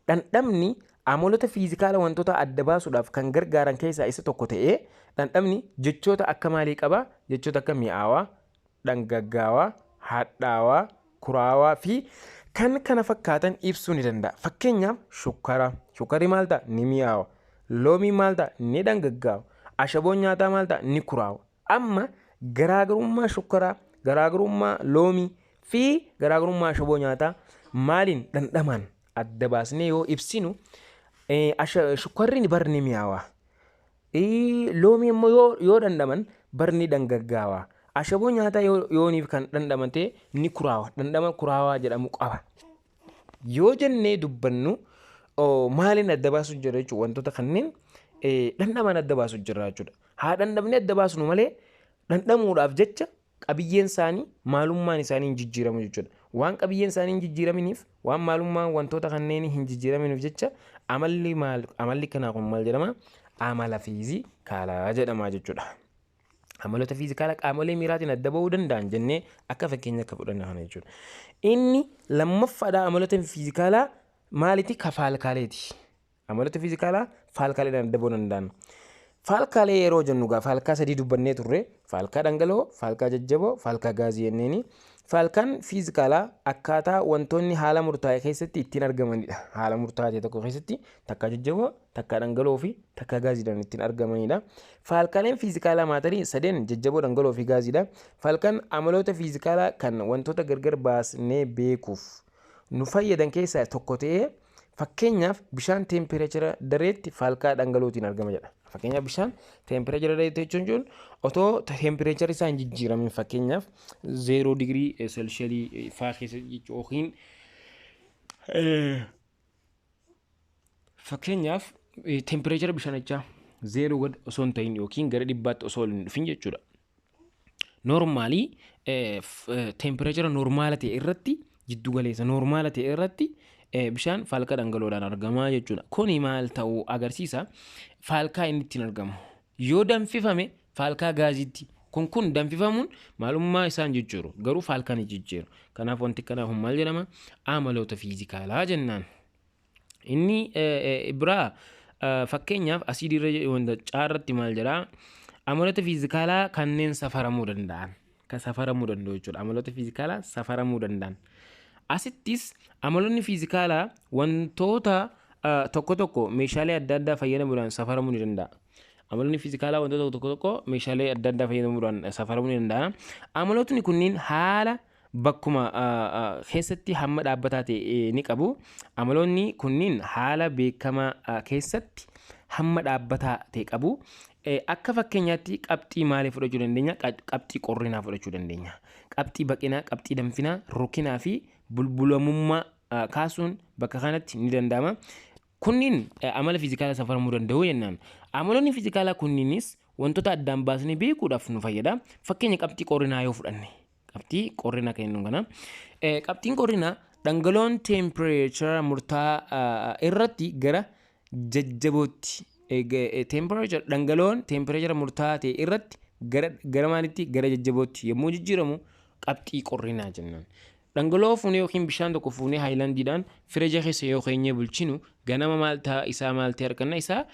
Dhandhamni amaloota fiizikaala wantoota adda baasuudhaaf kan gargaaran keessaa isa tokko ta'ee, dhandhamni jechoota akka maalii qaba? Jechoota akka mi'aawaa, dhangaggaawaa, hadhaawaa, kuraawaa fi kan kana fakkaatan ibsuu ni danda'a. Fakkeenyaaf shukkara. Shukkarri maal ta'a? Ni mi'aawa. Loomii maal ta'a? Ni dhangaggaawa. Ashaboon nyaataa maal ta'a? Ni kuraawa. Amma garaagarummaa shukkaraa, garaagarummaa loomii fi garaagarummaa ashaboo nyaataa maaliin dhandhamaan adda baasnee yoo ibsinu, shukkarri bar ni mi'aawa. Loomii immoo yoo dhandhaman bar ni dhangaggaawaa. Ashaboo nyaataa yooniif kan dhandhaman ta'e ni kuraawa. Dhandhama kuraawaa jedhamu qaba. Yoo jennee dubbannu, maaliin adda baasuu jira jechuudha? Wantoota kanneen dhandhamaan adda baasuu jira jechuudha. Haa dhandhamnee adda baasnu malee, dhandhamuudhaaf jecha qabiyyeen isaanii, maalummaan isaanii hin jijjiiramu jechuudha. Waan qabiyyeen isaanii hin jijjiiraminiif, waan maalummaan wantoota kanneen hin jijjiiraminiif jecha amalli maal, amalli kanaa kun maal jedhama? Amala fiizikaalaa jedhama jechuudha. Amaloota fiizikaalaa qaamolee miiraatiin adda ba'uu danda'an jennee akka fakkeenya akka fudhanne kana jechuudha. Inni lammaffaadha, amaloota fiizikaalaa maaliiti? Ka faalkaaleeti. Amaloota fiizikaalaa faalkaaleedhaan adda ba'uu danda'an. Faalkaalee yeroo jennu gaa faalkaa sadii dubbannee turre: faalkaa dhangala'oo, faalkaa jajjaboo, faalkaa gaazii jenneeni. Faalkaan fiizikaalaa akkaataa wantoonni haala murtaa'e keessatti ittiin argamanidha. Haala murtaa'e tokko keessatti takka jajjaboo, takka dhangala'oo fi takka gaaziidhaan ittiin argamanidha. Faalkaaleen fiizikaalaa maatarii sadeen jajjaboo, dhangala'oo fi gaaziidha. Faalkaan amaloota fiizikaalaa kan wantoota gargar baasnee beekuuf nu fayyadan keessaa tokko ta'ee, fakkeenyaaf bishaan teempireechara dareetti faalkaa dhangala'ootiin argama jedha. Fakkeenyaaf bishaan teempireechara dareetti jechuun otoo teempireecharri isaa hin jijjiiramin, fakkeenyaaf 0 digirii seelsheelii faa keessa yookiin fakkeenyaaf teempireechara bishaanichaa 0 gad osoo hin ta'in yookiin gara 100tti osoo hin dhufin jechuudha. Normal teempireechara normal ta'e irratti, jiddu galeessa normal ta'e irratti bishaan faalkaa dhangala'oodhaan argamaa jechuudha. Kuni maal ta'uu agarsiisa? Faalkaa inni ittiin argamu. Yoo danfifame faalkaa gaaziitti. Kun danfifamuun maalummaa isaan jijjiiru. Garuu faalkaan hin jijjiiru. Kanaaf wanti kanaaf maal jedhama? Amaloota fiizikaalaa jennaan. Inni biraa fakkeenyaaf asiidii irra caarratti maal jedhaa? Amaloota fiizikaalaa kanneen safaramuu danda'an. Kan safaramuu danda'u jechuudha. Amaloota fiizikaalaa safaramuu danda'an. Asittis amaloonni fiizikaalaa wantoota tokko tokko meeshaalee adda addaa fayyadamuudhaan safaramuu ni danda'a. Amaloonni fiizikaalaa wantoota tokko tokko meeshaalee adda addaa fayyadamuudhaan safaramuu ni danda'a. Amalootni kunniin haala bakkuma keessatti hamma dhaabbataa ta'e ni qabu. Amaloonni kunniin haala beekamaa keessatti hamma dhaabbataa ta'e qabu. Akka fakkeenyaatti qabxii maalii fudhachuu dandeenya? Qabxii qorrinaa fudhachuu dandeenya. Qabxii baqinaa, qabxii danfinaa, rukinaa fi bulbulamummaa kaasuun bakka kanatti ni danda'ama. Kunniin amala fiizikaalaa safaramuu danda'u jennaan. Amaloonni fiizikaalaa kunniinis wantoota addaan baasnee beekuudhaaf nu fayyada. Fakkeenya qabxii qorrinaa yoo fudhanne. Qabxii qorrinaa kan jennu kana. Qabxiin qorrinaa dhangala'oon temperature murtaa'aa irratti gara jajjabootti, temperature, dhangala'oon temperature murtaa'aa ta'e irratti gara maalitti, gara jajjabootti yommuu jijjiiramu qabxii qorrinaa jennaan. Dhangala'oo fuunee yookiin bishaan tokko fuunee haayilaandiidhaan firiija keessa yoo keenyee bulchinu, ganama maal ta'a isaa, maal ta'e arganna isaa?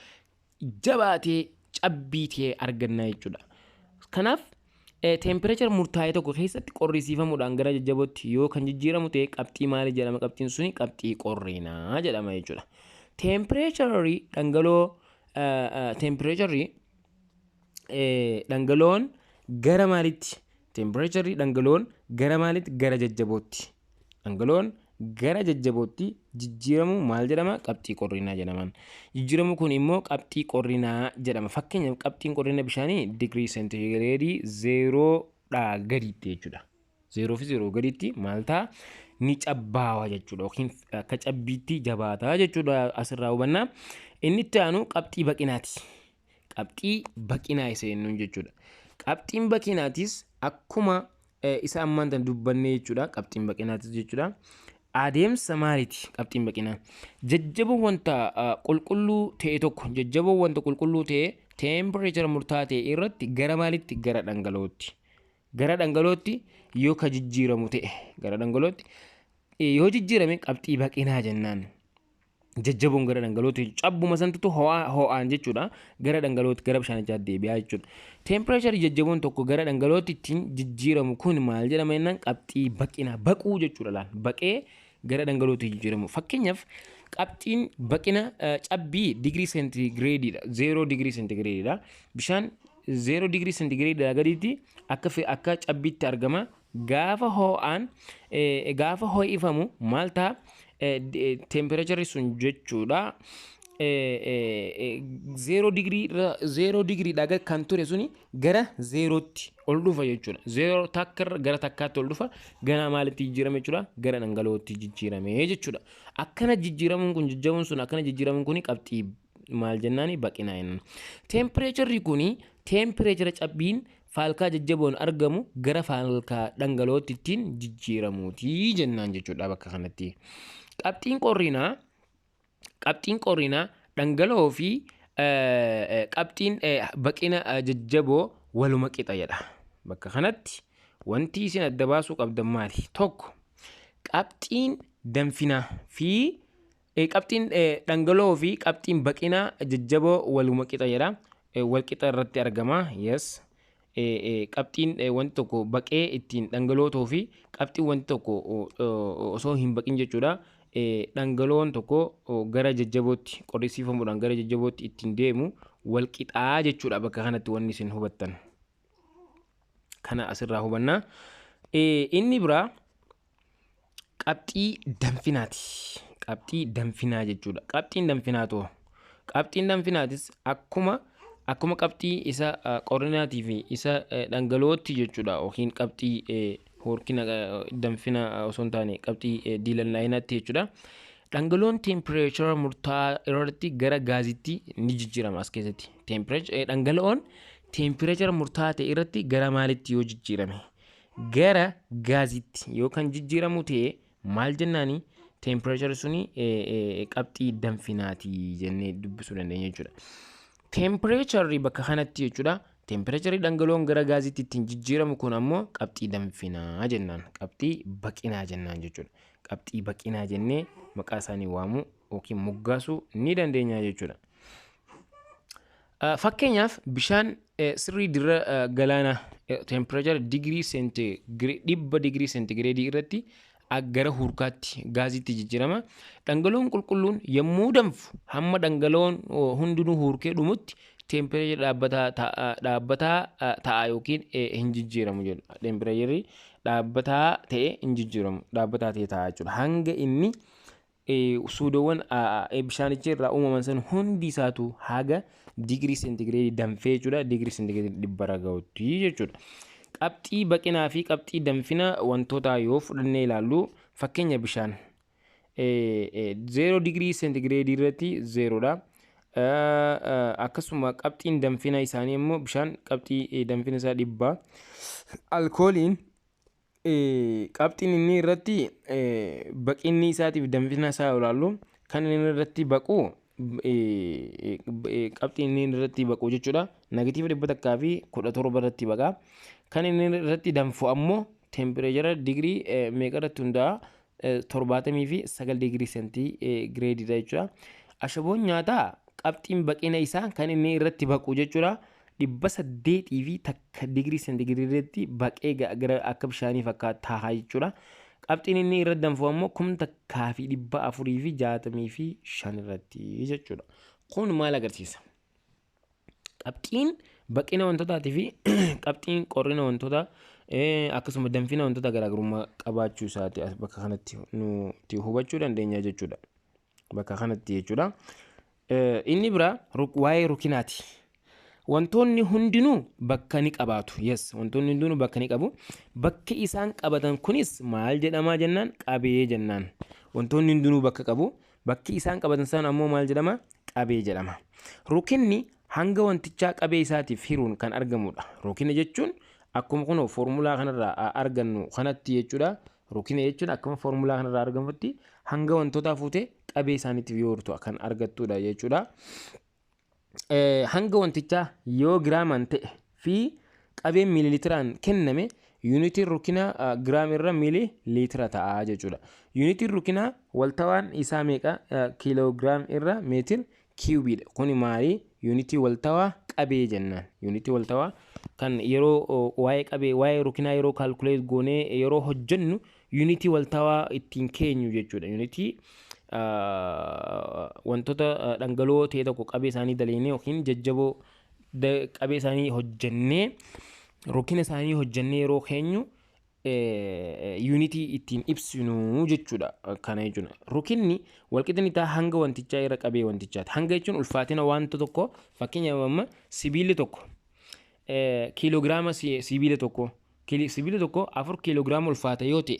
Jabaatee cabbii ta'e arganna jechuudha. Kanaaf temperature murtaa'e tokko keessatti qorrisiifamuudhaan gara jajjabootti yoo kan jijjiiramu ta'e qabxii maalii jedhama? Qabxiin suni qabxii qorrinaa jedhama jechuudha. Temperature dhangala'oo, temperature dhangala'oon gara maalitti? Temperature dhangala'oon gara maalitti? Gara jajjabootti. Dhangala'oon gara jajjabootti jijjiiramu maal jedhama? Qabxii qorrinaa jedhaman. Jijjiiramu kun immoo qabxii qorrinaa jedhama. Fakkeenyaaf, qabxiin qorrina bishaanii digirii seentigireedii 0dhaa gaditti jechuudha. 0 fi 0 gaditti maal ta'a? Ni cabbaawa jechuudha yookiin akka cabbiitti jabaataa jechuudha asirraa hubannaa. Inni itti aanu qabxii baqinaati. Qabxii baqinaa isa jennuun jechuudha. Qabxiin baqinaatis akkuma isa ammaan tan dubbannee jechuudha. Qabxiin baqinaatis jechuudha. Adeemsa maaliiti qabxiin baqinaa? Jajjaboo wanta qulqulluu ta'e tokko, jajjaboo wanta qulqulluu ta'e temperature murtaa'aa ta'e irratti gara maalitti? Gara dhangala'ootti. Gara dhangala'ootti yoo ka jijjiiramu ta'e, gara dhangala'ootti yoo jijjiirame qabxii baqinaa jennaan. Jajjaboon gara dhangala'ootti, cabbuma santutu ho'aan jechuudha, gara dhangala'ootti, gara bishaanichaatti deebi'aa jechuudha. Temperature jajjaboon tokko gara dhangala'ootti ittiin jijjiiramu kun maal jedhama jennaan, qabxii baqinaa, baquu jechuudha laal, baqee gara dhangala'ootti jijjiiramu. Fakkeenyaaf, qabxiin baqina cabbii digirii seentigireediidha. 0 digirii seentigireediidha. Bishaan 0 digirii seentigireediidha gaditti akka cabbiitti argama. Gaafa ho'aan, gaafa ho'ifamu maal ta'a? Temperatureri sun jechuudha. 0 digirii, 0 digiriidhaa gad kan ture suni gara 0tti ol dhufa jechuudha. 0 takka gara takkaatti ol dhufa, gara maalitti jijjiirame jechuudha? Gara dhangala'ootti jijjiirame jechuudha. Akkana jijjiiramuun kun, jajjaboon sun akkana jijjiiramuun kun qabxii maal jennaani? Baqinaa jennaan. Temperatureri kuni temperature cabbiin faalkaa jajjaboon argamu gara faalkaa dhangala'ootti ittiin jijjiiramuuti jennaan jechuudha bakka kanatti. Qabxiin qorrinaa dhangala'oo fi qabxiin baqina jajjaboo waluma qixa jedha. Bakka kanatti wanti isin adda baasuu qabdan maali? Tokko, qabxiin danfinaa fi qabxiin dhangala'oo fi qabxiin baqinaa jajjaboo waluma qixa jedha. Wal qixa irratti argama. Yes. Qabxiin wanti tokko baqee ittiin dhangala'oo ta'uu fi qabxiin wanti tokko osoo hin baqin jechuudha. Dhangala'oon tokko gara jajjabootti qorrisiifamuudhaan gara jajjabootti ittiin deemu wal qixaa jechuudha bakka kanatti wanni isin hubattan. Kana asirraa hubannaa. Inni biraa qabxii danfinaati. Qabxii danfinaa jechuudha. Qabxiin danfinaa too. Qabxiin danfinaatis akkuma qabxii isa qorrinaatii fi isa dhangala'ootti jechuudha, yookiin qabxii horkina danfina osoo hin taane qabxii diilallaa'inaatti jechuudha. Dhangala'oon temperature murtaa'aa irratti gara gaaziitti ni jijjiirama as keessatti. Dhangala'oon temperature murtaa'aa ta'e irratti gara maalitti yoo jijjiirame? Gara gaaziitti yoo kan jijjiiramu ta'e maal jennaani? Temperature suni qabxii danfinaati jennee dubbisuu dandeenya jechuudha. Temperatureri bakka kanatti jechuudha. Temperatureri dhangala'oon gara gaaziitti ittiin jijjiiramu kun ammoo qabxii danfinaa jennaan. Qabxii baqinaa jennaan jechuudha. Qabxii baqinaa jennee maqaa isaanii waamuu yookiin moggaasuu ni dandeenya jechuudha. Fakkeenyaaf, bishaan sirrii dirra galaanaa temperature digirii 100 digirii seentigireedii irratti gara hurkaatti, gaaziitti jijjiirama. Dhangala'oon qulqulluun yommuu danfu hamma dhangala'oon hundinuu hurkee dhumutti temperature dhaabbataa ta'a yookiin hin jijjiiramu jedhu. Temperatureri dhaabbataa ta'e hin jijjiiramu, dhaabbataa ta'e ta'a jechuudha. Hanga inni suudoowwan bishaanicha irraa uumaman san hundi isaatu haga digirii seentigireedii danfee jechuudha, digirii seentigireedii 100 gahutti jechuudha. Qabxii baqinaa fi qabxii danfina wantootaa yoo fudhannee ilaallu, fakkeenya bishaan 0 digirii seentigireedii irratti 0dha. Akkasuma qabxiin danfina isaanii immoo bishaan qabxii danfina isaa 100. Alkooliin qabxiin inni irratti baqinni isaatiif danfina isaa ilaallu kan inni irratti baqu qabxiin inni irratti baqu jechuudha. Negatiiva 117 irratti baqa. Kan inni irratti danfu ammoo tempireechara digirii meeqa irratti hundaa'a? 79 digirii seentigireediidha jechuudha. Ashaboon nyaataa qabxiin baqina isaa kan inni irratti baqu jechuudha. 801 digirii seentigireedii irratti baqee gara akka bishaanii fakkaata jechuudha. Qabxiin inni irratti danfu ammoo 1465 irratti jechuudha. Kun maal agarsiisa? Qabxiin baqina wantootaatii fi qabxiin qorrina wantootaa akkasuma danfina wantoota garaagarummaa qabaachuu isaati bakka kanatti nuti hubachuu dandeenya jechuudha. Bakka kanatti jechuudha. Inni biraa waa'ee rukinaati. Wantoonni hundinuu bakka ni qabaatu. Yes, wantoonni hundinuu bakka ni qabu. Bakki isaan qabatan kunis maal jedhamaa jennaan? Qabee jennaan. Wantoonni hundinuu bakka qabu. Bakki isaan qabatan sana ammoo maal jedhama? Qabee jedhama. Rukinni hanga wantichaa qabee isaatiif hiruun kan argamudha. Rukina jechuun akkuma kunoo foormulaa kanarraa argannu kanatti jechuudha. Rukina jechuun akkuma foormulaa kanarraa argamutti hanga wantootaa fuutee qabee isaaniitiif yoo hirtu kan argattudha jechuudha. Hanga wantichaa yoo giraamaan ta'e fi qabeen miililitiraan kenname yuunitiin rukinaa giraam irra miililiitira ta'a jechuudha. Yuunitiin rukinaa waltawaan isaa meeqa? Kiiloogiraam irra meetir kiiwubiidha. Kuni maali? Yuunitii waltawaa qabee jennaan. Yuunitii waltawaa kan yeroo waa'ee qabee waa'ee rukinaa yeroo kaalkuleet goonee yeroo hojjennu yuunitii waltawaa ittiin keenyu jechuudha. Yuunitii wantoota dhangala'oo ta'e tokko qabee isaanii daleennee yookiin jajjaboo qabee isaanii hojjennee rukina isaanii hojjennee yeroo keenyu yuunitii ittiin ibsinu jechuudha. Kana jechuudha. Rukinni walqixni isaa hanga wantichaa irra qabee wantichaati. Hanga jechuun ulfaatina wanta tokko, fakkeenyaaf amma sibiilli tokko kiiloogiraama sibiila tokko sibiila tokko 4 kiiloogiraama ulfaata yoo ta'e,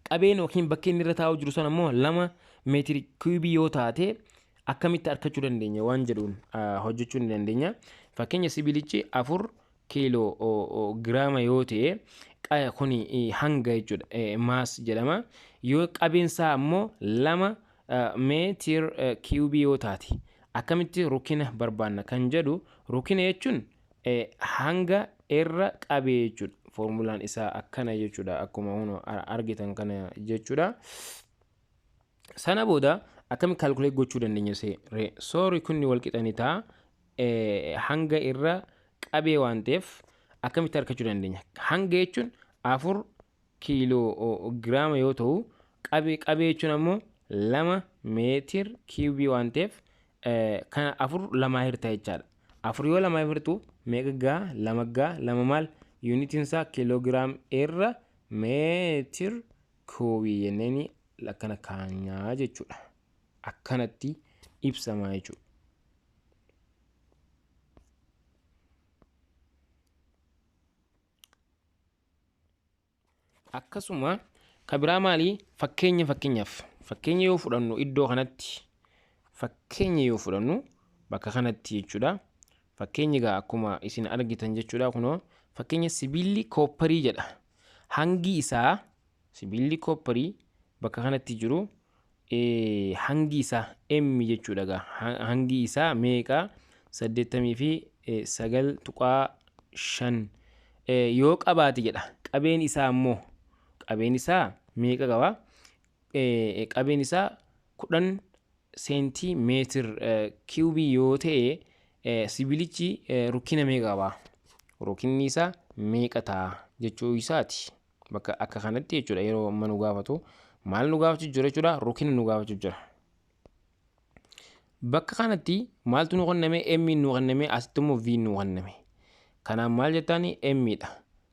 qabeen yookiin bakki inni irra taa'u jiru sana ammoo 2 meetiri kiubii yoo taate akkamitti argachuu dandeenya waan jedhuun hojjechuu ni dandeenya. Fakkeenya sibiilichi 4 kiiloo giraama yoo ta'e, kuni hanga jechuudha, mass jedhama. Yoo qabeensaa ammoo 2 meetir kiubii yoo taate akkamitti rukina barbaanna kan jedhu, rukina jechuun hanga irra qabee jechuudha. Foormulaan isaa akkana jechuudha, akkuma argitan kana jechuudha. Sana booda akkami calculate gochuu dandeenya see? So rukinni wal qixani ta'a hanga irra qabee waan ta'eef akkamitti argachuu dandeenya? Hanga jechuun 4 kiiloo giraama yoo ta'u, qabee jechuun ammoo 2 meetir kiubii waan ta'eef kana 4 lamaa hirta jechaadha. 4 yoo lamaa hirtu meeqa gaa? 2 gaa. 2 maal? Yuunitiin isaa kiiloogiraam irra meetir kiubii jenneeni akkana kaanyaa jechuudha. Akkanatti ibsama jechuudha. Akkasuma kabiraa maali? Fakkeenya, fakkeenyaaf fakkeenya yoo fudhannu, iddoo kanatti fakkeenya yoo fudhannu, bakka kanatti jechuudha. Fakkeenyi egaa akkuma isin argitan jechuudha, kunoo fakkeenya sibiilli koopparii jedha. Hangi isaa sibiilli koopparii bakka kanatti jiru hangi isaa M jechuudha egaa hangi isaa meeqa? 89.5 yoo qabaate jedha. Qabeen isaa ammoo, qabeen isaa meeqa qaba? Qabeen isaa 10 seentimeetir kiubii yoo ta'e sibiilichi rukkina meeqa qaba? Rukkinni isaa meeqa ta'a jechuu isaati. Bakka akka kanatti jechuudha, yeroo amma nu gaafatu maal nu gaafachuu jira jechuudha? Rukkina nu gaafachuu jira. Bakka kanatti maaltu nu kenname? M nu kenname, asitti immoo V nu kenname. Kanaaf maal jettaani? M dha.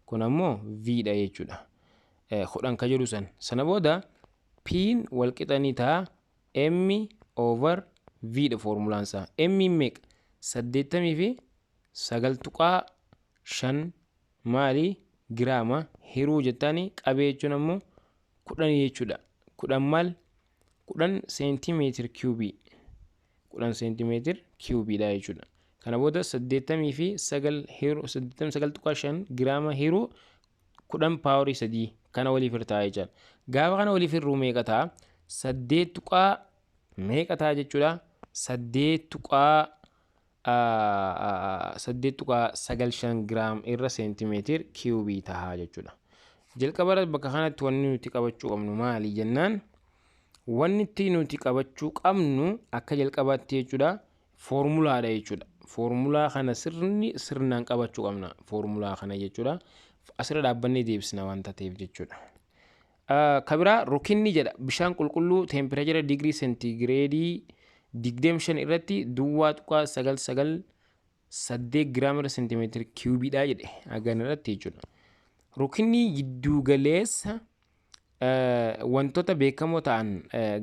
Kun ammoo V dha jechuudha. 10 ka jedhu san. Sana booda P'n wal qixanii ta'a M over V dha foormulaan isaa. M meeqa? 89.5 maali? Giraama hiruu jettaani, qabee jechuun ammoo 10 jechuudha. 10 maal? 10 seentimeetir kiubii, 10 seentimeetir kiubiidha jechuudha. Kana booda 89 hiruu 89.5 giraama hiruu 10 paaworii 3 kana waliif hirtaa jechuudha. Gaafa kana waliif hirruu meeqa ta'a? 8 tuqaa meeqa ta'a jechuudha? 8.95 giraam irra seentimeetir kiubii ta'a jechuudha. Jalqaba irratti bakka kanatti wanni nuti qabachuu qabnu maali jennaan, wanni nuti qabachuu qabnu akka jalqabaatti jechuudha foormulaadha jechuudha. Foormulaa kana sirni sirnaan qabachuu qabna, foormulaa kana jechuudha. Asirra dhaabbannee deebisna waan ta'eef jechuudha. Kabiraa rukinni jedha bishaan qulqulluu teempireechara digirii seentigireedii 25 irratti 0.998 giraama irra seentimeetira kiubiidha jedhe hagan irratti jechuudha. Rukinni gidduu galeessa wantoota beekamoo ta'an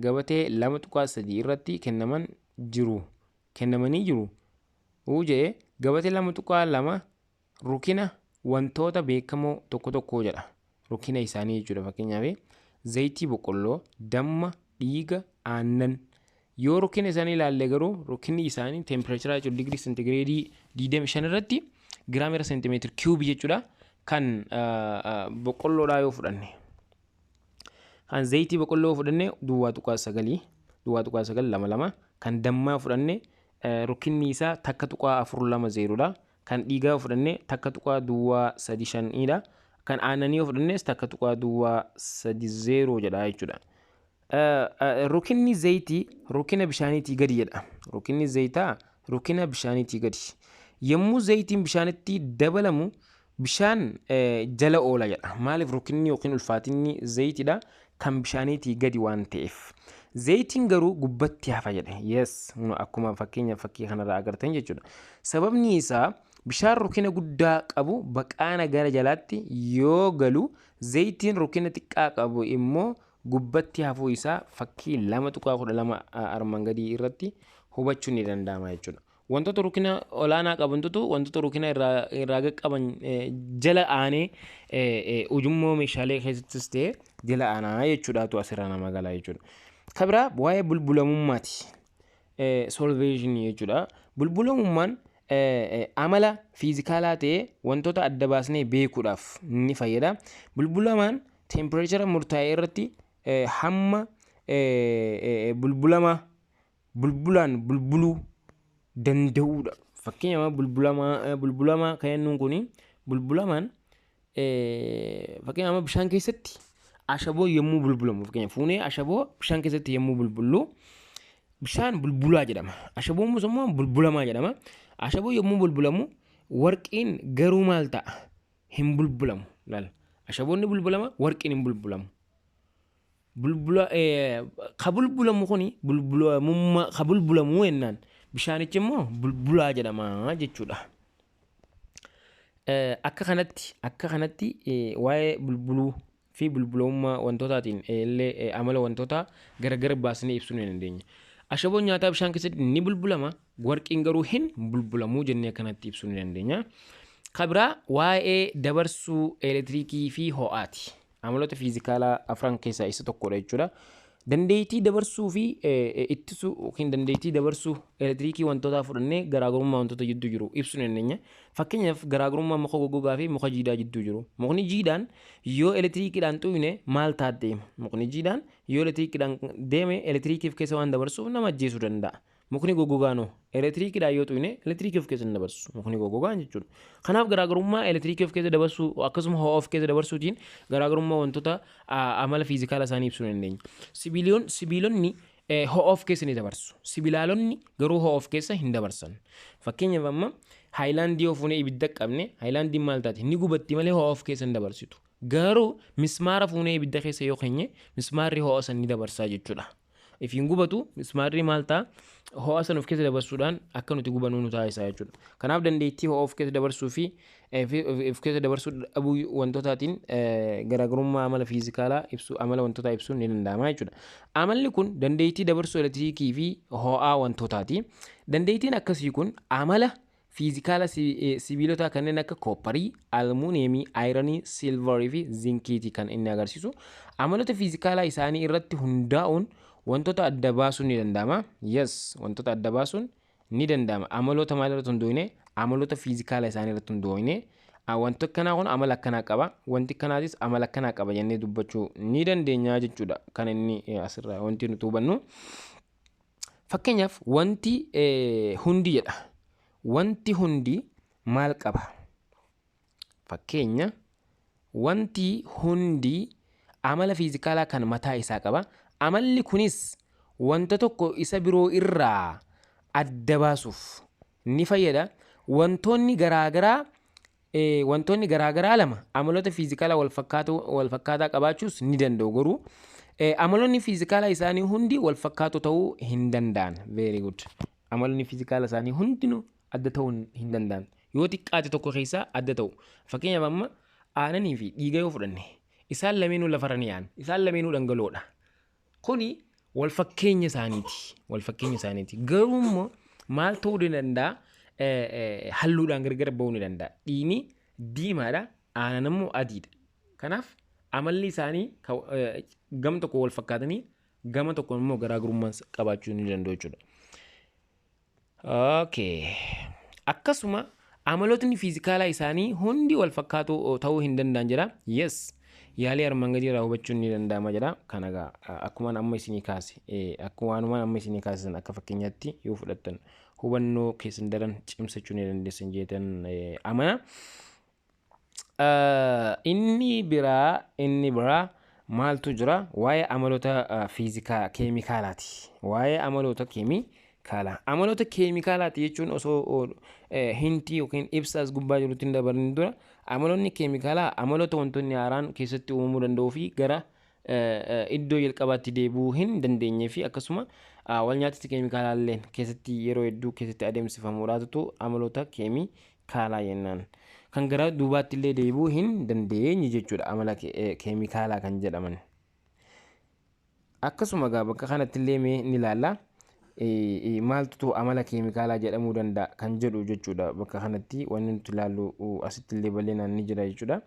gabatee 2.3 irratti kennamanii jiru. Uu jedhe gabatee 2.2 rukina wantoota beekamoo tokko tokko jedha. Rukina isaanii jechuudha. Fakkeenyaaf zayitii boqqolloo, damma, dhiiga, aannan. Yoo rukina isaanii ilaalle garuu rukinni isaanii teempireechara jechuudha digirii seentigireedii 25 irratti giraama irra seentimeetira kiubii jechuudha. Kan boqqolloodhaa yoo fudhanne, kan zayitii boqqolloo fudhanne 0.9, 0.922. Kan dammaa fudhanne rukinni isaa 1.420dha. Kan dhiigaa fudhanne 1.035dha. Kan aannanii yoo fudhannes 1.030 jedha jechuudha. Rukinni zayitii rukina bishaaniitii gadi jedha. Rukinni zayitaa rukina bishaaniitii gadi. Yommuu zayitiin bishaanitti dabalamu bishaan jala oola jedha. Maaliif? Rukinni yookiin ulfaatinni zayitiidha kan bishaaniitii gadi waan ta'eef. Zayitiin garuu gubbatti hafa jedhe. Yes, akkuma fakkeenya fakkii kanarraa agartan jechuudha. Sababni isaa bishaan rukina guddaa qabu baqaana gara jalaatti yoo galu, zayitiin rukina xiqqaa qabu immoo gubbatti hafuu isaa fakkii 2.12 armaan gadii irratti hubachuun ni danda'ama jechuudha. Wantoota rukina olaanaa qabantutu wantoota rukina irraa qaqqaban jala aanee ujummoo meeshaalee keessattis ta'e jala aanaa jechuudhaatu asirraa nama gala jechuudha. Kan biraa waa'ee bulbulamummaati. Solvation jechuudha. Bulbulamummaan amala fiizikaalaa ta'ee wantoota adda baasnee beekuudhaaf ni fayyada. Bulbulamaan teempireechara murtaa'e irratti hamma bulbulamaa bulbulaan bulbuluu danda'uudha. Fakkeenyaaf bulbulamaa kan jennuun kuni bulbulamaan fakkeenyaaf bishaan keessatti ashaboo yommuu bulbulamu, fakkeenyaaf fuunee ashaboo bishaan keessatti yommuu bulbullu bishaan bulbulaa jedhama. Ashaboon immoo bulbulamaa jedhama. Ashaboo yommuu bulbulamu warqiin garuu maal ta'a? Hin bulbulamu. Laala. Ashaboon ni bulbulama, warqiin hin bulbulamu. Bulbula ka bulbulamu kuni bulbulamummaa ka bulbulamu jennaan bishaanichi immoo bulbulaa jedhama jechuudha. Akka kanatti waa'ee bulbuluu fi bulbulamummaa wantootaatiin illee amala wantoota gargar baasnee ibsuu ni dandeenya. Ashaboon nyaataa bishaan keessatti ni bulbulama, warqiin garuu hin bulbulamuu jennee akkanatti ibsuu ni dandeenya. Kan biraa waa'ee dabarsuu elektiriikii fi ho'aati. Amaloota fiizikaalaa afran keessaa isa tokkodha jechuudha. Dandeettii dabarsuu fi ittisuu yookiin dandeettii dabarsuu elektiriikii wantootaa fudhannee garaagarummaa wantoota jidduu jiru ibsuu ni dandeenya. Fakkeenyaaf garaagarummaa muka goggogaa fi muka jiidhaa jidduu jiru. Mukni jiidhaan yoo elektiriikiidhaan xuyne maal ta'a deema? Mukni jiidhaan yoo elektiriikiidhaan deeme elektiriikii of keessa waan dabarsuuf nama ajjeesuu danda'a. Mukni goggogaan hoo elektiriikiidhaan yoo xuyne elektiriikii of keessa hin dabarsu mukni goggogaan jechuudha. Kanaaf garaagarummaa elektiriikii of keessa dabarsuu akkasuma ho'a of keessa dabarsuutiin garaagarummaa wantoota amala fiizikaala isaanii ibsuu ni dandeenya. Sibiilonni ho'a of keessa ni dabarsu. Sibilaalonni garuu ho'a of keessa hin dabarsan. Fakkeenyaaf amma haayilaandii yoo fuunee ibidda qabne haayilaandiin maal taati? Ni gubatti malee ho'a of keessa hin dabarsitu. Garuu mismaara fuunee ibidda keessa yoo keenye mismaarri ho'a san ni dabarsaa jechuudha. Ifiin gubatu, mismaarri maal ta'a? Ho'a san of keessa dabarsuudhaan akka nuti gubanuu nu taasisa jechuudha. Kanaaf dandeettii ho'a of keessa dabarsuu fi of keessa dabarsuu dhabuu wantootaatiin garaagarummaa amala fiizikaalaa ibsuu, amala wantootaa ibsuun ni danda'ama jechuudha. Amalli kun dandeettii dabarsuu elektiriikii fi ho'aa wantootaati. Dandeettiin akkasii kun amala fiizikaala sibiilotaa kanneen akka koopparii, almuuniyeemii, ayiranii, silvarii fi zinkiiti kan inni agarsiisu. Amaloota fiizikaalaa isaanii irratti hundaa'uun Wantoota adda baasuun ni danda'ama. Yes, wantoota adda baasuun ni danda'ama. Amaloota maal irratti hundoofne? Amaloota fiizikaala isaanii irratti hundoofne. Wanti akkanaa kun amala akkanaa qaba. Wanti akkanaatis amala akkanaa qaba jennee dubbachuu ni dandeenya jechuudha. Kan inni asirraa wanti nuti hubannu. Fakkeenyaaf, wanti hundi jedha. Wanti hundi maal qaba? Fakkeenya, wanti hundi amala fiizikaalaa kan mataa isaa qaba. Amalli kunis wanta tokko isa biroo irraa adda baasuuf ni fayyada. Wantoonni garaagaraa lama amaloota fiizikaalaa wal fakkaataa qabaachuus ni danda'u, garuu amaloonni fiizikaalaa isaanii hundi wal fakkaatoo ta'uu hin danda'an. Very good. Amaloonni fiizikaalaa isaanii hundinuu adda ta'uu hin danda'an. Yoo xiqqaate tokko keessaa adda ta'u. Fakkeenyaaf, amma aananii fi dhiiga yoo fudhanne, isaan lameenuu lafarra ni yaa'an. Isaan lameenuu dhangala'oodha. Kuni wal fakkeenya isaaniiti. Wal fakkeenya isaaniiti. Garuu immoo maal ta'uu ni danda'a? Halluudhaan gargar ba'uu ni danda'a. Dhiigni diimaadha, aannan immoo adiidha. Kanaaf amalli isaanii gama tokko wal fakkaatanii gama tokko immoo garaagarummaa qabaachuu ni danda'u jechuudha. Okay. Akkasuma amalootni fiizikaalaa isaanii hundi wal fakkaatoo ta'uu hin danda'an jedha. Yes. Yaalii armaan gadii irraa hubachuun ni danda'ama jedha. Kana egaa akkuma amma isinii kaase, akkuma waanuma amma isinii kaasisan akka fakkeenyaatti yoo fudhattan hubannoo keessan daran cimsachuu ni dandeessan jeetan amana. Inni biraa maaltu jira? Waa'ee amaloota fiizikaa keemikaalaati. Waa'ee amaloota keemikaalaa. Amaloota keemikaalaati jechuun osoo hintii yookiin ibsa as gubbaa jirutti hin dabalin dura, amaloonni keemikaalaa amaloota wantoonni haaraan keessatti uumamuu danda'uu fi gara iddoo jalqabaatti deebi'uu hin dandeenyee fi akkasuma wal nyaatatti keemikaalaa illee keessatti yeroo hedduu keessatti adeemsifamuudhaatu amaloota keemikaalaa jennaan. Kan gara duubaatti illee deebi'uu hin dandeenye jechuudha amala keemikaalaa kan jedhaman. Akkasuma egaa bakka kanatti illee mee ni ilaalla. Maaltu amala keemikaalaa jedhamuu danda'a kan jedhu jechuudha. Bakka kanatti wanni nuti ilaallu asitti illee bal'inaan ni jira jechuudha.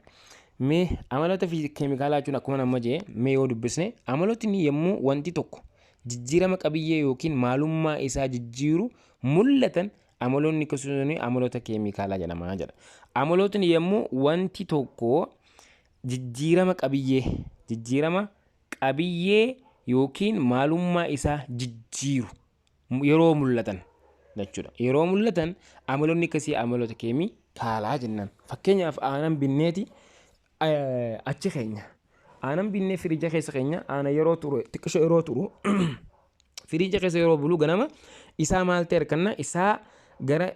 Mee amaloota keemikaalaa jechuun akkuma nama jee mee yoo dubbisne, amalootni yommuu wanti tokko jijjiirama qabiyyee yookiin maalummaa isaa jijjiiru mul'atan, amaloonni akkasumas amaloota keemikaalaa jedhama jedha. Amalootni yommuu wanti tokko jijjiirama qabiyyee yookiin maalummaa isaa jijjiiru yeroo mul'atan jechuudha. Yeroo mul'atan amaloonni akkasii amaloota keemikaalaa jennaan. Fakkeenyaaf, aannan binneeti achi keenya. Aannan binnee firiija keessa keenya. Aannan yeroo turu, xiqqisho yeroo turu, firiija keessa yeroo bulu, ganama isaa maal ta'e harkanna? Isaa gara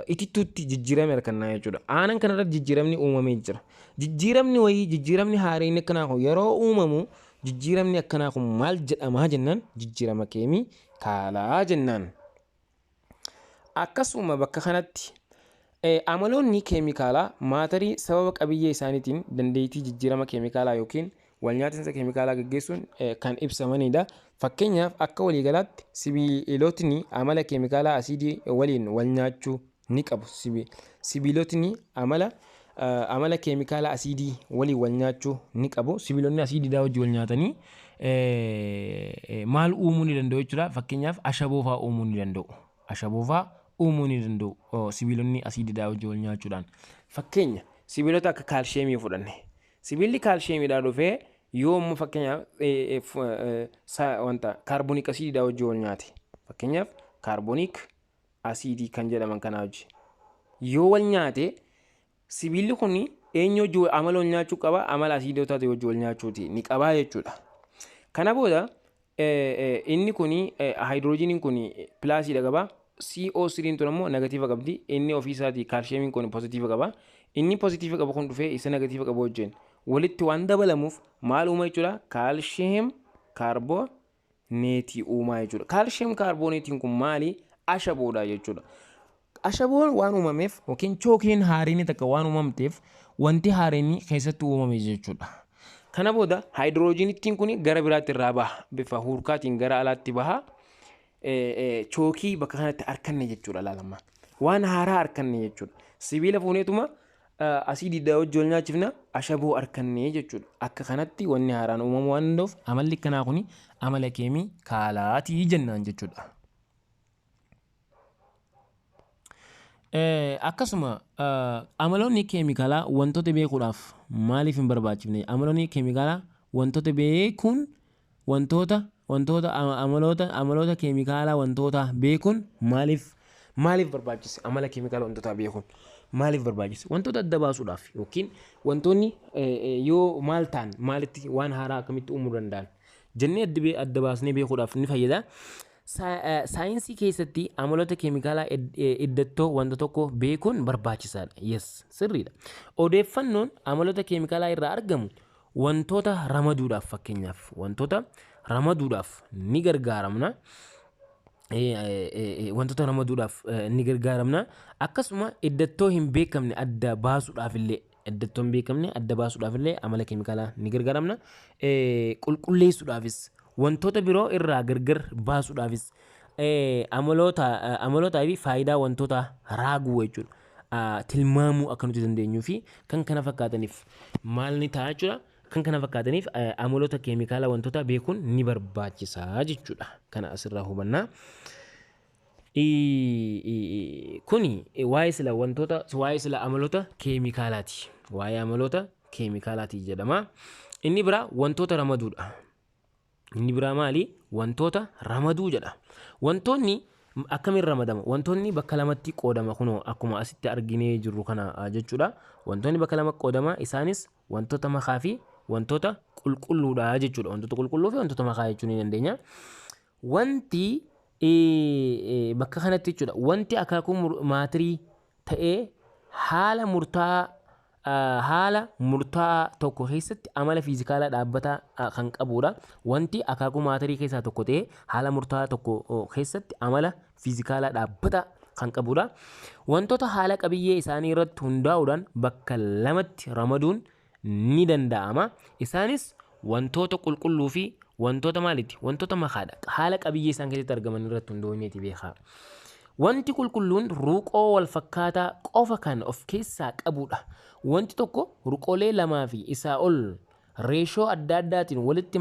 itittuutti jijjiirame harkannaa jechuudha. Aannan kanarratti jijjiiramni uumamee jira. Jijjiiramni wayii, jijjiiramni haaraan akkanaa kun yeroo uumamu, jijjiiramni akkanaa kun maal jedhamaa jennaan, jijjiirama keemikaalaa jennaan. Akkasuma bakka kanatti amaloonni keemikaalaa maatarii sababa qabiyyee isaaniitiin dandeettii jijjiirama keemikaalaa yookiin walnyaatinsa keemikaalaa gaggeessuun kan ibsamanidha. Fakkeenyaaf, akka waliigalaatti sibiilotni amala keemikaalaa asiidii waliin wal nyaachuu ni qabu. Sibiilotni amala keemikaalaa asiidii waliin wal nyaachuu ni qabu. Sibiilonni asiidiidhaa wajjin wal nyaatanii maal uumuu ni danda'u jechuudha. Fakkeenyaaf, ashaboo fa'aa uumuu ni danda'u. Ashaboo fa'aa uumuu ni danda'u sibiilonni asiidiidhaa wajjin wal nyaachuudhaan. Fakkeenya, sibiilota akka kaalsheemii fudhanne. Sibiilli kaalsheemiidhaa dhufee yoo immoo fakkeenyaaf wanta kaarboniik asiidiidhaa wajjin wal nyaate. Fakkeenyaaf, kaarboniik asiidii kan jedhaman kanaa wajjin yoo wal nyaate, sibiilli kun eenyu wajjin amala wal nyaachuu qaba? Amala asiidotaa wajjin wal nyaachuuti ni qabaa jechuudha. Kana booda inni kun haayidroojiniin kun pilaasiidha qaba. CO3 tun ammoo negatiiva qabdi. Inni ofii isaatii kaalsheemiin kun pozitiiva qaba. Inni pozitiiva qabu kun dhufee isa negatiiva qabu wajjin walitti waan dabalamuuf maal uuma jechuudha? Kaalsheem kaarbooneetii uumaa jechuudha. Kaalsheem kaarbooneetiin kun maali? Ashaboodha jechuudha. Ashaboon waan uumameef yookiin chookiin haariin takka waan uumamteef, wanti haariin keessatti uumame jechuudha. Kana booda haayidroojinittiin kun gara biraatti irraa baha. Bifa huurkaatiin gara alaatti baha. Chookii bakka kanatti arganne jechuudha laalama. Waan haaraa arganne jechuudha. Sibiila fuuneetuma Asiidii wajji wal nyaachifna, ashaboo argannee jechuudha. Akka kanatti wanni haaraan uumamuu waan danda'uuf amalli akkanaa kuni amala keemikaalaatii jennaan jechuudha. Akkasuma amaloonni keemikaalaa wantoota beekuudhaaf maaliif hin barbaachifne? Amaloonni keemikaalaa wantoota beekuun wantoota wantoota amaloota keemikaalaa wantoota beekuun maaliif barbaachise? Amala keemikaalaa wantootaa beekuun maaliif barbaachise? Wantoota adda baasuudhaaf yookiin wantoonni yoo maal ta'an maalitti waan haaraa akkamitti uumuu danda'an jennee adda baasnee beekuudhaaf ni fayyada. Saayinsii keessatti amaloota keemikaalaa iddattoo wanta tokko beekuun barbaachisaadha. Yes, sirriidha. Odeeffannoon amaloota keemikaalaa irraa argamu wantoota ramaduudhaaf, fakkeenyaaf wantoota ramaduudhaaf ni gargaaramna. Wantoota ramaduudhaaf ni gargaaramna. Akkasuma iddattoo hin beekamne adda baasuudhaaf illee, iddattoo hin beekamne adda baasuudhaaf illee amala keemikaalaa ni gargaaramna. Qulqulleessuudhaafis, wantoota biroo irraa gargar baasuudhaafis, amalootaa fi faayidaa wantoota raaguu jechuudha. Tilmaamuu akka nuti dandeenyuu fi kan kana fakkaataniif maal ni ta'a jechuudha. Kan kana fakkaataniif amaloota keemikaalaa wantoota beekuun ni barbaachisaa jechuudha. Kana asirraa hubannaa. Kuni waa'ee sila wantoota, waa'ee sila amaloota keemikaalaati. Waa'ee amaloota keemikaalaati jedhama. Inni biraa wantoota ramaduudha. Inni biraa maali? Wantoota ramaduu jedha. Wantoonni akkamiin ramadama? Wantoonni bakka lamatti qoodama kunoo akkuma asitti arginee jirru kana jechuudha. Wantoonni bakka lama qoodama, isaanis wantoota makaa fi wantoota qulqulluudha jechuudha. Wantoota qulqulluu fi wantoota makaa jechuu ni dandeenya. Wanti bakka kanatti jechuudha. Wanti akaakuu maatirii ta'ee haala murtaa'aa tokko keessatti amala fiizikaalaa dhaabbataa kan qabudha. Wanti akaakuu maatirii keessaa tokko ta'ee haala murtaa'aa tokko keessatti amala fiizikaalaa dhaabbataa kan qabudha. Wantoota haala qabiyyee isaanii irratti hundaa'uudhaan bakka lamatti ramaduun ni danda'ama. Isaanis wantoota qulqulluu fi wantoota maaliiti? Wantoota makaadha. Haala qabiyyee isaan keessatti argaman irratti hundaa'uuneeti beekaa. Wanti qulqulluun ruqoo wal fakkaataa qofa kan of keessaa qabudha. Wanti tokko ruqoolee lamaa fi isaa ol reeshoo adda addaatiin walitti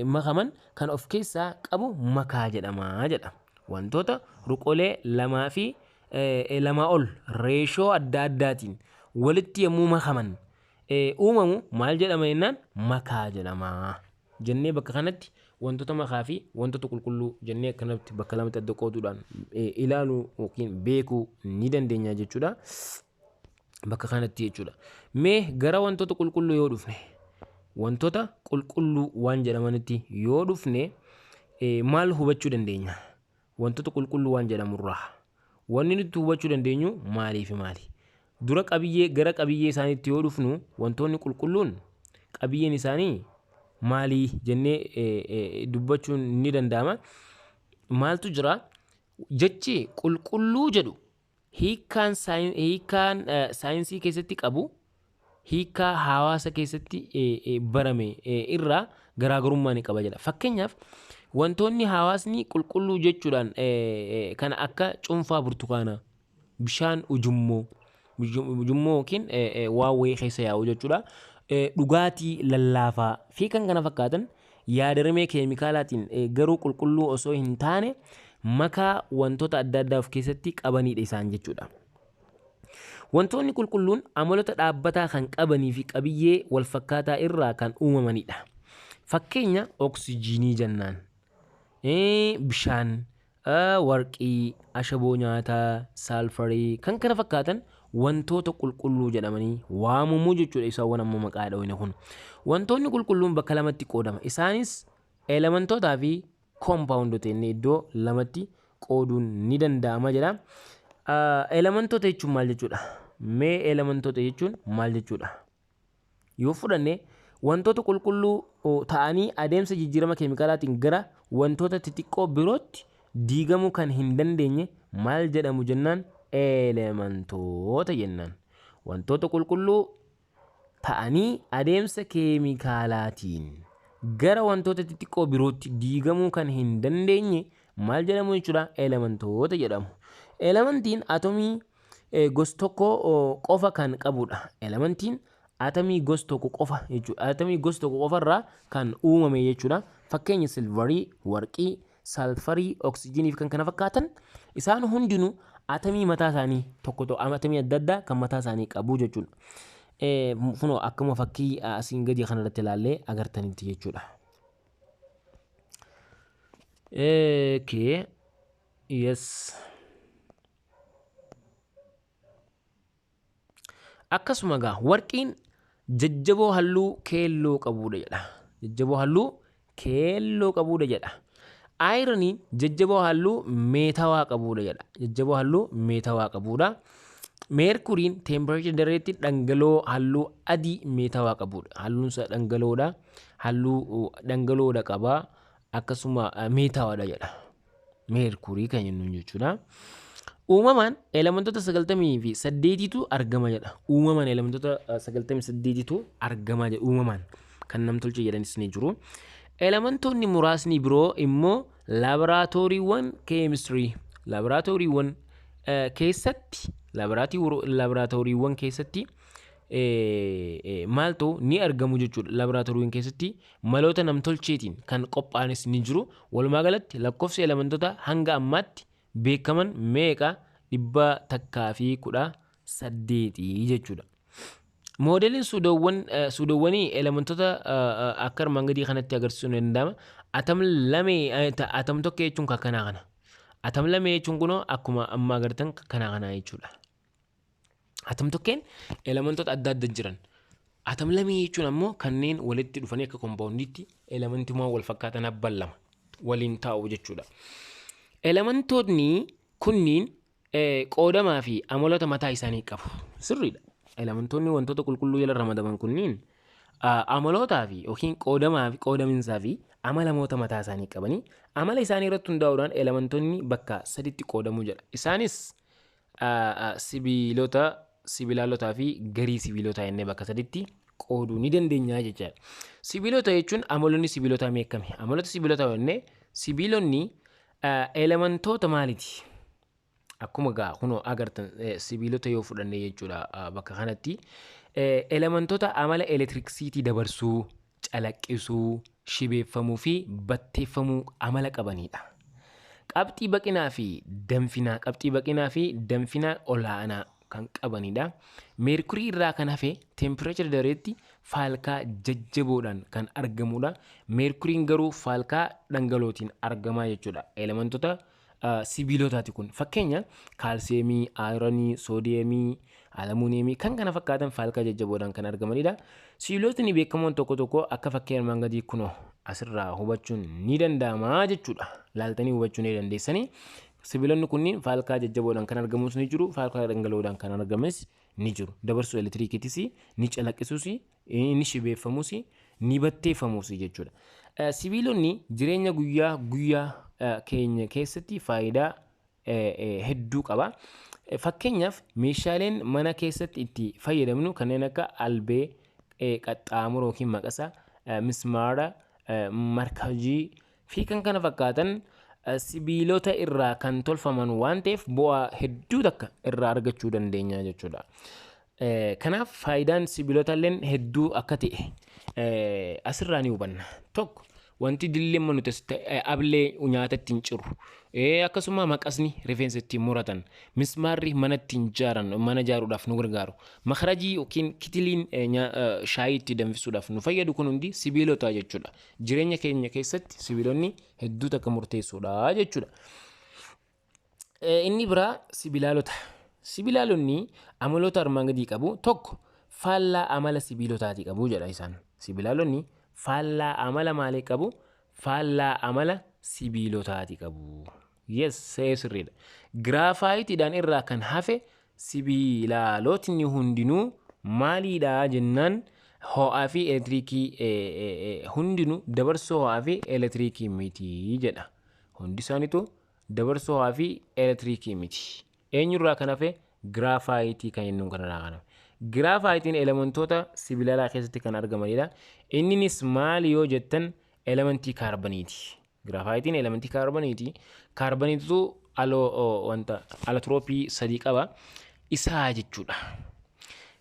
makaman kan of keessaa qabu makaa jedhama jedha. Wantoota ruqoolee lamaa fi lamaa ol reeshoo adda addaatiin walitti yommuu makaman uumamu maal jedhama jennaan, makaa jedhama. Jennee bakka kanatti wantoota makaa fi wantoota qulqulluu jennee akkanatti bakka lamatti adda qooduudhaan ilaaluu yookiin beekuu ni dandeenya jechuudha. Bakka kanatti jechuudha. Mee gara wantoota qulqulluu yoo dhufne, wantoota qulqulluu waan jedhamanitti yoo dhufne, maal hubachuu dandeenya? Wantoota qulqulluu waan jedhamurraa wanni nuti hubachuu dandeenyu maalii fi maali? Dura qabiyyee, gara qabiyyee isaaniitti yoo dhufnu, wantoonni qulqulluun qabiyyeen isaanii maalii jennee dubbachuun ni danda'ama. Maaltu jira? Jechi qulqulluu jedhu hiikkaan saayinsii keessatti qabu hiikkaa hawaasa keessatti barame irraa garaagarummaa ni qaba jedha. Fakkeenyaaf, wantoonni hawaasni qulqulluu jechuudhaan kan akka cuunfaa burtukaanaa, bishaan ujummoo, ujummoo yookiin waan wayii keessa yaa'u jechuudha. Dhugaatii lallaafaa fi kan kana fakkaatan yaadarimee keemikaalaatiin garuu qulqulluu osoo hin taane makaa wantoota adda addaa of keessatti qabanidha isaan jechuudha. Wantoonni qulqulluun amaloota dhaabbataa kan qabanii fi qabiyyee wal fakkaataa irraa kan uumamanidha. Fakkeenya oksijiinii jennaan, bishaan, warqii, ashaboo nyaataa, saalfarii kan kana fakkaatan wantoota qulqulluu jedhamanii waamamuu jechuudha isaawwan amma maqaa dhawine kun. Wantoonni qulqulluun bakka lamatti qoodama. Isaanis elementootaa fi koompaawundoota jennee iddoo lamatti qooduun ni danda'ama jedha. Elementoota jechuun maal jechuudha? Mee elementoota jechuun maal jechuudha? Yoo fudhanne, wantoota qulqulluu ta'anii adeemsa jijjiirama keemikaalaatiin gara wantoota xixiqqoo birootti diigamuu kan hin dandeenye maal jedhamu jennaan, elementoota jennaan. Wantoota qulqulluu ta'anii adeemsa keemikaalaatiin gara wantoota xixiqqoo birootti diigamuu kan hin dandeenye maal jedhamu jechuudha? Elementoota jedhamu. Elementiin atomii gos tokko qofa kan qabudha. Elementiin atamii gos tokko qofa jechuudha. Atamii gos tokko qofarraa kan uumame jechuudha. Fakkeenya silvarii, warqii, salfarii, oksijiinii fi kan kana fakkaatan isaan hundinuu atamii mataa isaanii tokko tokko atamii adda addaa kan mataa isaanii qabu jechuudha. Kunoo akkuma fakkii asiin gadii kanarratti ilaallee agartanitti jechuudha. Okay. Yes. Akkasuma egaa warqiin jajjaboo halluu keelloo qabudha jedha. Jajjaboo halluu keelloo qabudha jedha. Ayiraniin jajjaboo halluu meetawaa qabudha jedha. Jajjaboo halluu meetawaa qabudha. Meerkuriin teempireechara dareetti dhangala'oo halluu adii meetawaa qabudha. Halluun isaa dhangala'oodha. Halluu dhangala'oodha qaba. Akkasuma meetawaadha jedha. Meerkurii kan jennuun jechuudha. Uumamaan elementoota 98tu argama jedha. Uumamaan elementoota 98tu argama jedha. Uumamaan kan namtolchee jedhanis ni jiru. Elementoonni muraasni biroo immoo laaboraatooriiwwan keemistirii laaboraatooriiwwan keessatti laaboraatooriiwwan keessatti maal ta'u ni argamu jechuudha. Laaboraatooriiwwan keessatti maloota namtolcheetiin kan qophaa'anis ni jiru. Walumaa galatti lakkoofsi elementoota hanga ammaatti beekaman meeqa 118 jechuudha. Moodeliin suudoowwanii elementoota akka armaan gadii kanatti agarsiisuun ni danda'ama. Atam lamee atam tokko jechuun kan kanaa kana. Atam lamee jechuun kunoo akkuma amma agartan kan kanaa kanaa jechuudha. Atam tokkeen elementoota adda adda jiran. Atam lamee jechuun ammoo kanneen walitti dhufanii akka kompaawundiitti elementummaa wal fakkaatan abbaan lama waliin taa'u jechuudha. Elementoonni kunniin qoodamaa fi amaloota mataa isaanii qabu. Sirriidha. Elementoonni wantoota qulqulluu jala ramadaman kunniin amalootaa fi yookiin qoodamaa fi qoodaminsaa fi amalamoota mataa isaanii qabanii amala isaanii irratti hundaa'uudhaan elementoonni bakka saditti qoodamuu jedha. Isaanis sibiilota, sibiilaalotaa fi garii sibiilotaa jennee bakka saditti qooduu ni dandeenya jechaadha. Sibiilota jechuun amaloonni sibiilotaa meeqami? Amaloota sibiilotaa jennee sibiilonni elementoota maaliiti? Akkuma gaa kunoo agartan sibiilota yoo fudhanne jechuudha bakka kanatti elementoota amala elektiriksiitii dabarsuu, calaqqisuu, shibeeffamuu fi batteeffamuu amala qabanidha. Qabxii baqinaa fi danfinaa qabxii baqinaa fi danfinaa olaanaa kan qabanidha. Meerkurii irraa kan hafe teempireechara dareetti faalkaa jajjaboodhaan kan argamudha. Meerkuriin garuu faalkaa dhangala'ootiin argamaa jechuudha. Elementoota sibiilotaati kun. Fakkeenya kaalsiyeemii, aayiranii, soodiyeemii, alamuuniyeemii kan kana fakkaatan faalkaa jajjaboodhaan kan argamanidha. Sibiilotni beekamoon tokko tokko akka fakkii armaan gadii kunoo asirraa hubachuun ni danda'ama jechuudha. Laaltanii hubachuu ni dandeessanii. Sibiilonni kunniin faalkaa jajjaboodhaan kan argamus ni jiru, faalkaa dhangala'oodhaan kan argamas ni jiru. Dabarsuu elektiriikiitis ni calaqqisuus, ni shibeeffamus, ni batteeffamus jechuudha. Sibiilonni jireenya guyyaa guyyaa keenya keessatti faayidaa hedduu qaba. Fakkeenyaaf meeshaaleen mana keessatti itti fayyadamnu kanneen akka albee, qaxxaamura yookiin maqasa, mismaara, markajii fi kan kana fakkaatan sibiilota irraa kan tolfaman waan ta'eef bu'aa hedduu takka irraa argachuu dandeenya jechuudha. Kanaaf faayidaan sibiilota illee hedduu akka ta'e asirraa ni hubanna. Tokko wanti dilleen nuti ablee nyaata ittiin ciru, akkasuma maqasni rifeensa ittiin muratan, mismaarri mana ittiin ijaaran mana ijaaruudhaaf nu gargaaru, makarajii yookiin kitiliin shaayii itti danfisuudhaaf nu fayyadu kun hundi sibiilota jechuudha. Jireenya keenya keessatti sibiilonni hedduu takka murteessuudha jechuudha. Inni biraa sibiilaalota. Sibiilaalonni amaloota armaan gadii qabu. Tokko faallaa amala sibiilotaati qabu jedha isaan. Sibiilaalonni faallaa amala maalii qabu? Faallaa amala sibiilotaati qabu. Yes, sirriidha. Giraafaayitiidhaan irraa kan hafe sibiilaalotni hundinuu maaliidha jennaan ho'aa fi elektiriikii hundinuu dabarsoo ho'aa fi elektiriikii miti jedha. Hundi isaaniitu dabarsoo ho'aa fi elektiriikii miti. Eenyurraa kan hafe? Giraafaayitii kan jennuun kanarraa kan hafe. Giraafaayitiin elementoota sibiilalaa keessatti kan argamanidha. Inninis maali yoo jettan elementii kaarbaniiti. Giraafaayitiin elementii kaarbaniiti. Kaarbaniitu aloo wanta alotirooppii sadii qaba. Isaa jechuudha.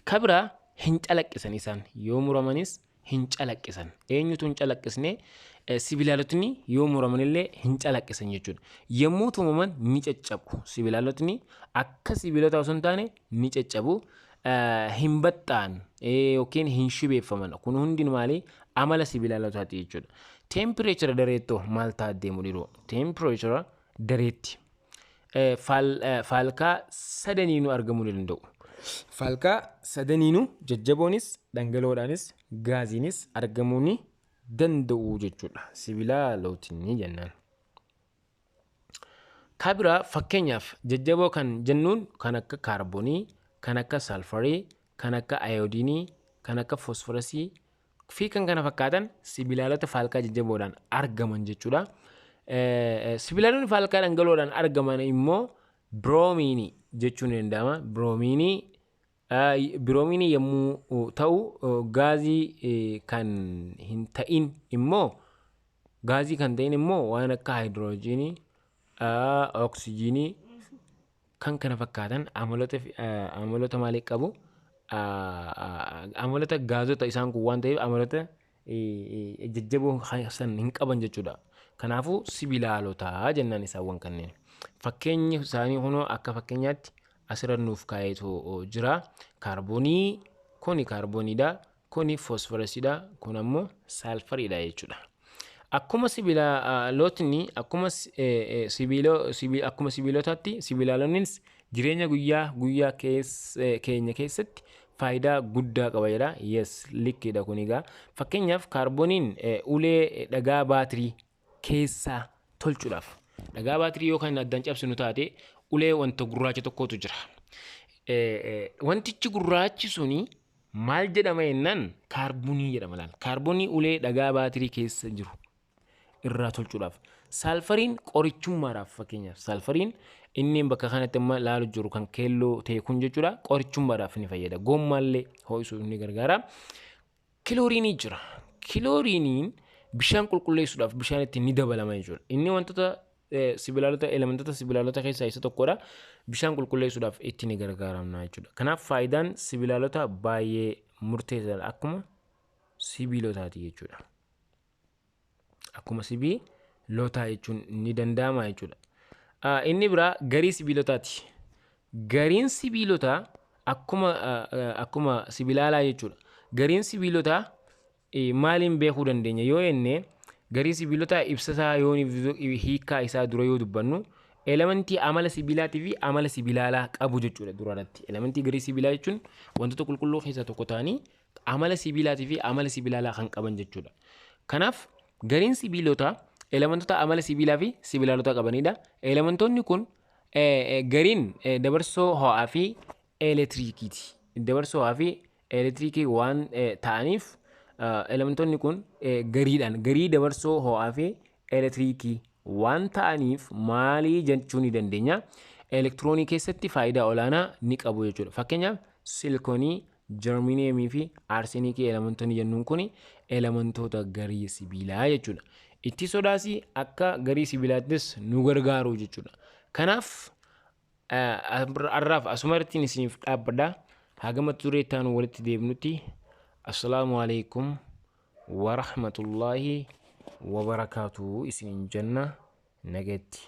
Kabira hin calaqqisan isaan yoo muramanis hin calaqqisan. Eenyutu hin calaqqisne? Sibiilaalotni yoo muramanillee hin calaqqisan jechuudha. Yommuu tumaman ni caccabu. Sibiilaalotni akka sibiilota osoo hin taane ni caccabu. Hin baxxa'an yookiin hin shubeeffaman. Kun hundi maali? Amala sibiilaalotaati jechuudha. Teempireechara dareettoo maal ta'a deemu dhiroo? Teempireechara dareetti. Faalkaa sadaniinuu argamuu ni danda'u. Faalkaa sadaniinuu jajjaboonis, dhangala'oodhaanis, gaaziinis argamuu ni danda'u jechuudha. Sibiilaalotni jennaan. Kabira fakkeenyaaf jajjaboo kan jennuun kan akka kaarboonii, kan akka salfarii, kan akka ayoodiinii, kan akka fosforasii fi kan kana fakkaatan sibiilaalota faalkaa jajjaboodhaan argaman jechuudha. Sibiilaalonni faalkaa dhangala'oodhaan argaman immoo biroomiinii jechuun ni danda'ama. Biroomiinii yommuu ta'u gaazii kan hin ta'in immoo gaazii kan ta'in immoo waan akka haayidroojiinii, oksijiinii kan kana fakkaatan amaloota maalii qabu? Amaloota gaazota isaan kun waan ta'eef amaloota jajjaboo san hin qaban jechuudha. Kanaafuu sibiilaalota jennaan isaawwan kanneen. Fakkeenyi isaanii kunoo akka fakkeenyaatti asirra nuuf kaa'eetu jira. Kaarboonii kuni kaarbooniidha. Kuni fosforasiidha. Kun ammoo saalfariidha jechuudha. Akkuma sibiilotni akkuma akkuma sibiilotaatti sibiilaalonnis jireenya guyyaa guyyaa keenya keessatti faayidaa guddaa qaba jedha. Yes, likkiidha kun egaa. Fakkeenyaaf kaarbooniin ulee dhagaa baatirii keessaa tolchuudhaaf dhagaa baatirii yoo kan addaan cabsinu taate ulee wanta gurraacha tokkotu jira. Wantichi gurraachi suni maal jedhama jennaan kaarboonii jedhama laal. Kaarboonii ulee dhagaa baatirii keessa jiru irraa tolchuudhaaf. Saalfariin qorichummaadhaaf fakkeenyaaf saalfariin inni bakka kanatti amma laalu jiru kan keelloo ta'e kun jechuudha qorichummaadhaaf ni fayyada. Goommaallee ho'isuuf ni gargaara. Kilooriinii jira. Kilooriiniin bishaan qulqulleessuudhaaf bishaan itti ni dabalama jechuudha. Inni wantoota sibiilaalota elementoota sibiilaalota keessaa isa tokkodha. Bishaan qulqulleessuudhaaf itti ni gargaaramna jechuudha. Kanaaf faayidaan sibiilaalota baay'ee murteessaadha akkuma sibiilotaati jechuudha. Akkuma sibiilotaa jechuun ni danda'ama jechuudha. Inni biraa garii sibiilotaati. Gariin sibiilotaa akkuma sibiilaalaa jechuudha. Gariin sibiilotaa maaliin beekuu dandeenya yoo jenne garii sibiilotaa ibsasaa yoo hiikkaa isaa dura yoo dubbannu elementii amala sibiilaatii fi amala sibiilaalaa qabu jechuudha duraarratti. Elementii garii sibiilaa jechuun wantoota qulqulluu keessaa tokko ta'anii amala sibiilaatii fi amala sibiilaalaa kan qaban jechuudha. Kanaaf gariin sibiilotaa elementoota amala sibiilaa fi sibiilaalota qabanidha. Elementoonni kun gariin dabarsoo ho'aa fi elektiriikiiti. Dabarsoo ho'aa fi elektiriikii waan ta'aniif elementoonni kun gariidhaan garii dabarsoo ho'aa fi elektiriikii waan ta'aniif maalii jechuu ni dandeenya. Elektiroonii keessatti faayidaa olaanaa ni qabu jechuudha. Fakkeenyaaf silikoonii, jarmineemii fi arseniikii elementoonni jennuun kun elementoota garii sibiilaa jechuudha. Itti sodaas akka garii sibiilaattis nu gargaaru jechuudha. Kanaaf har'aaf asumarratti isiniif dhaabbadha. Hagama turee taanu walitti deebinutti. Assalaamu alaikum wa rahmatullaahi wa barakaatuhu isiniin jenna nagatti.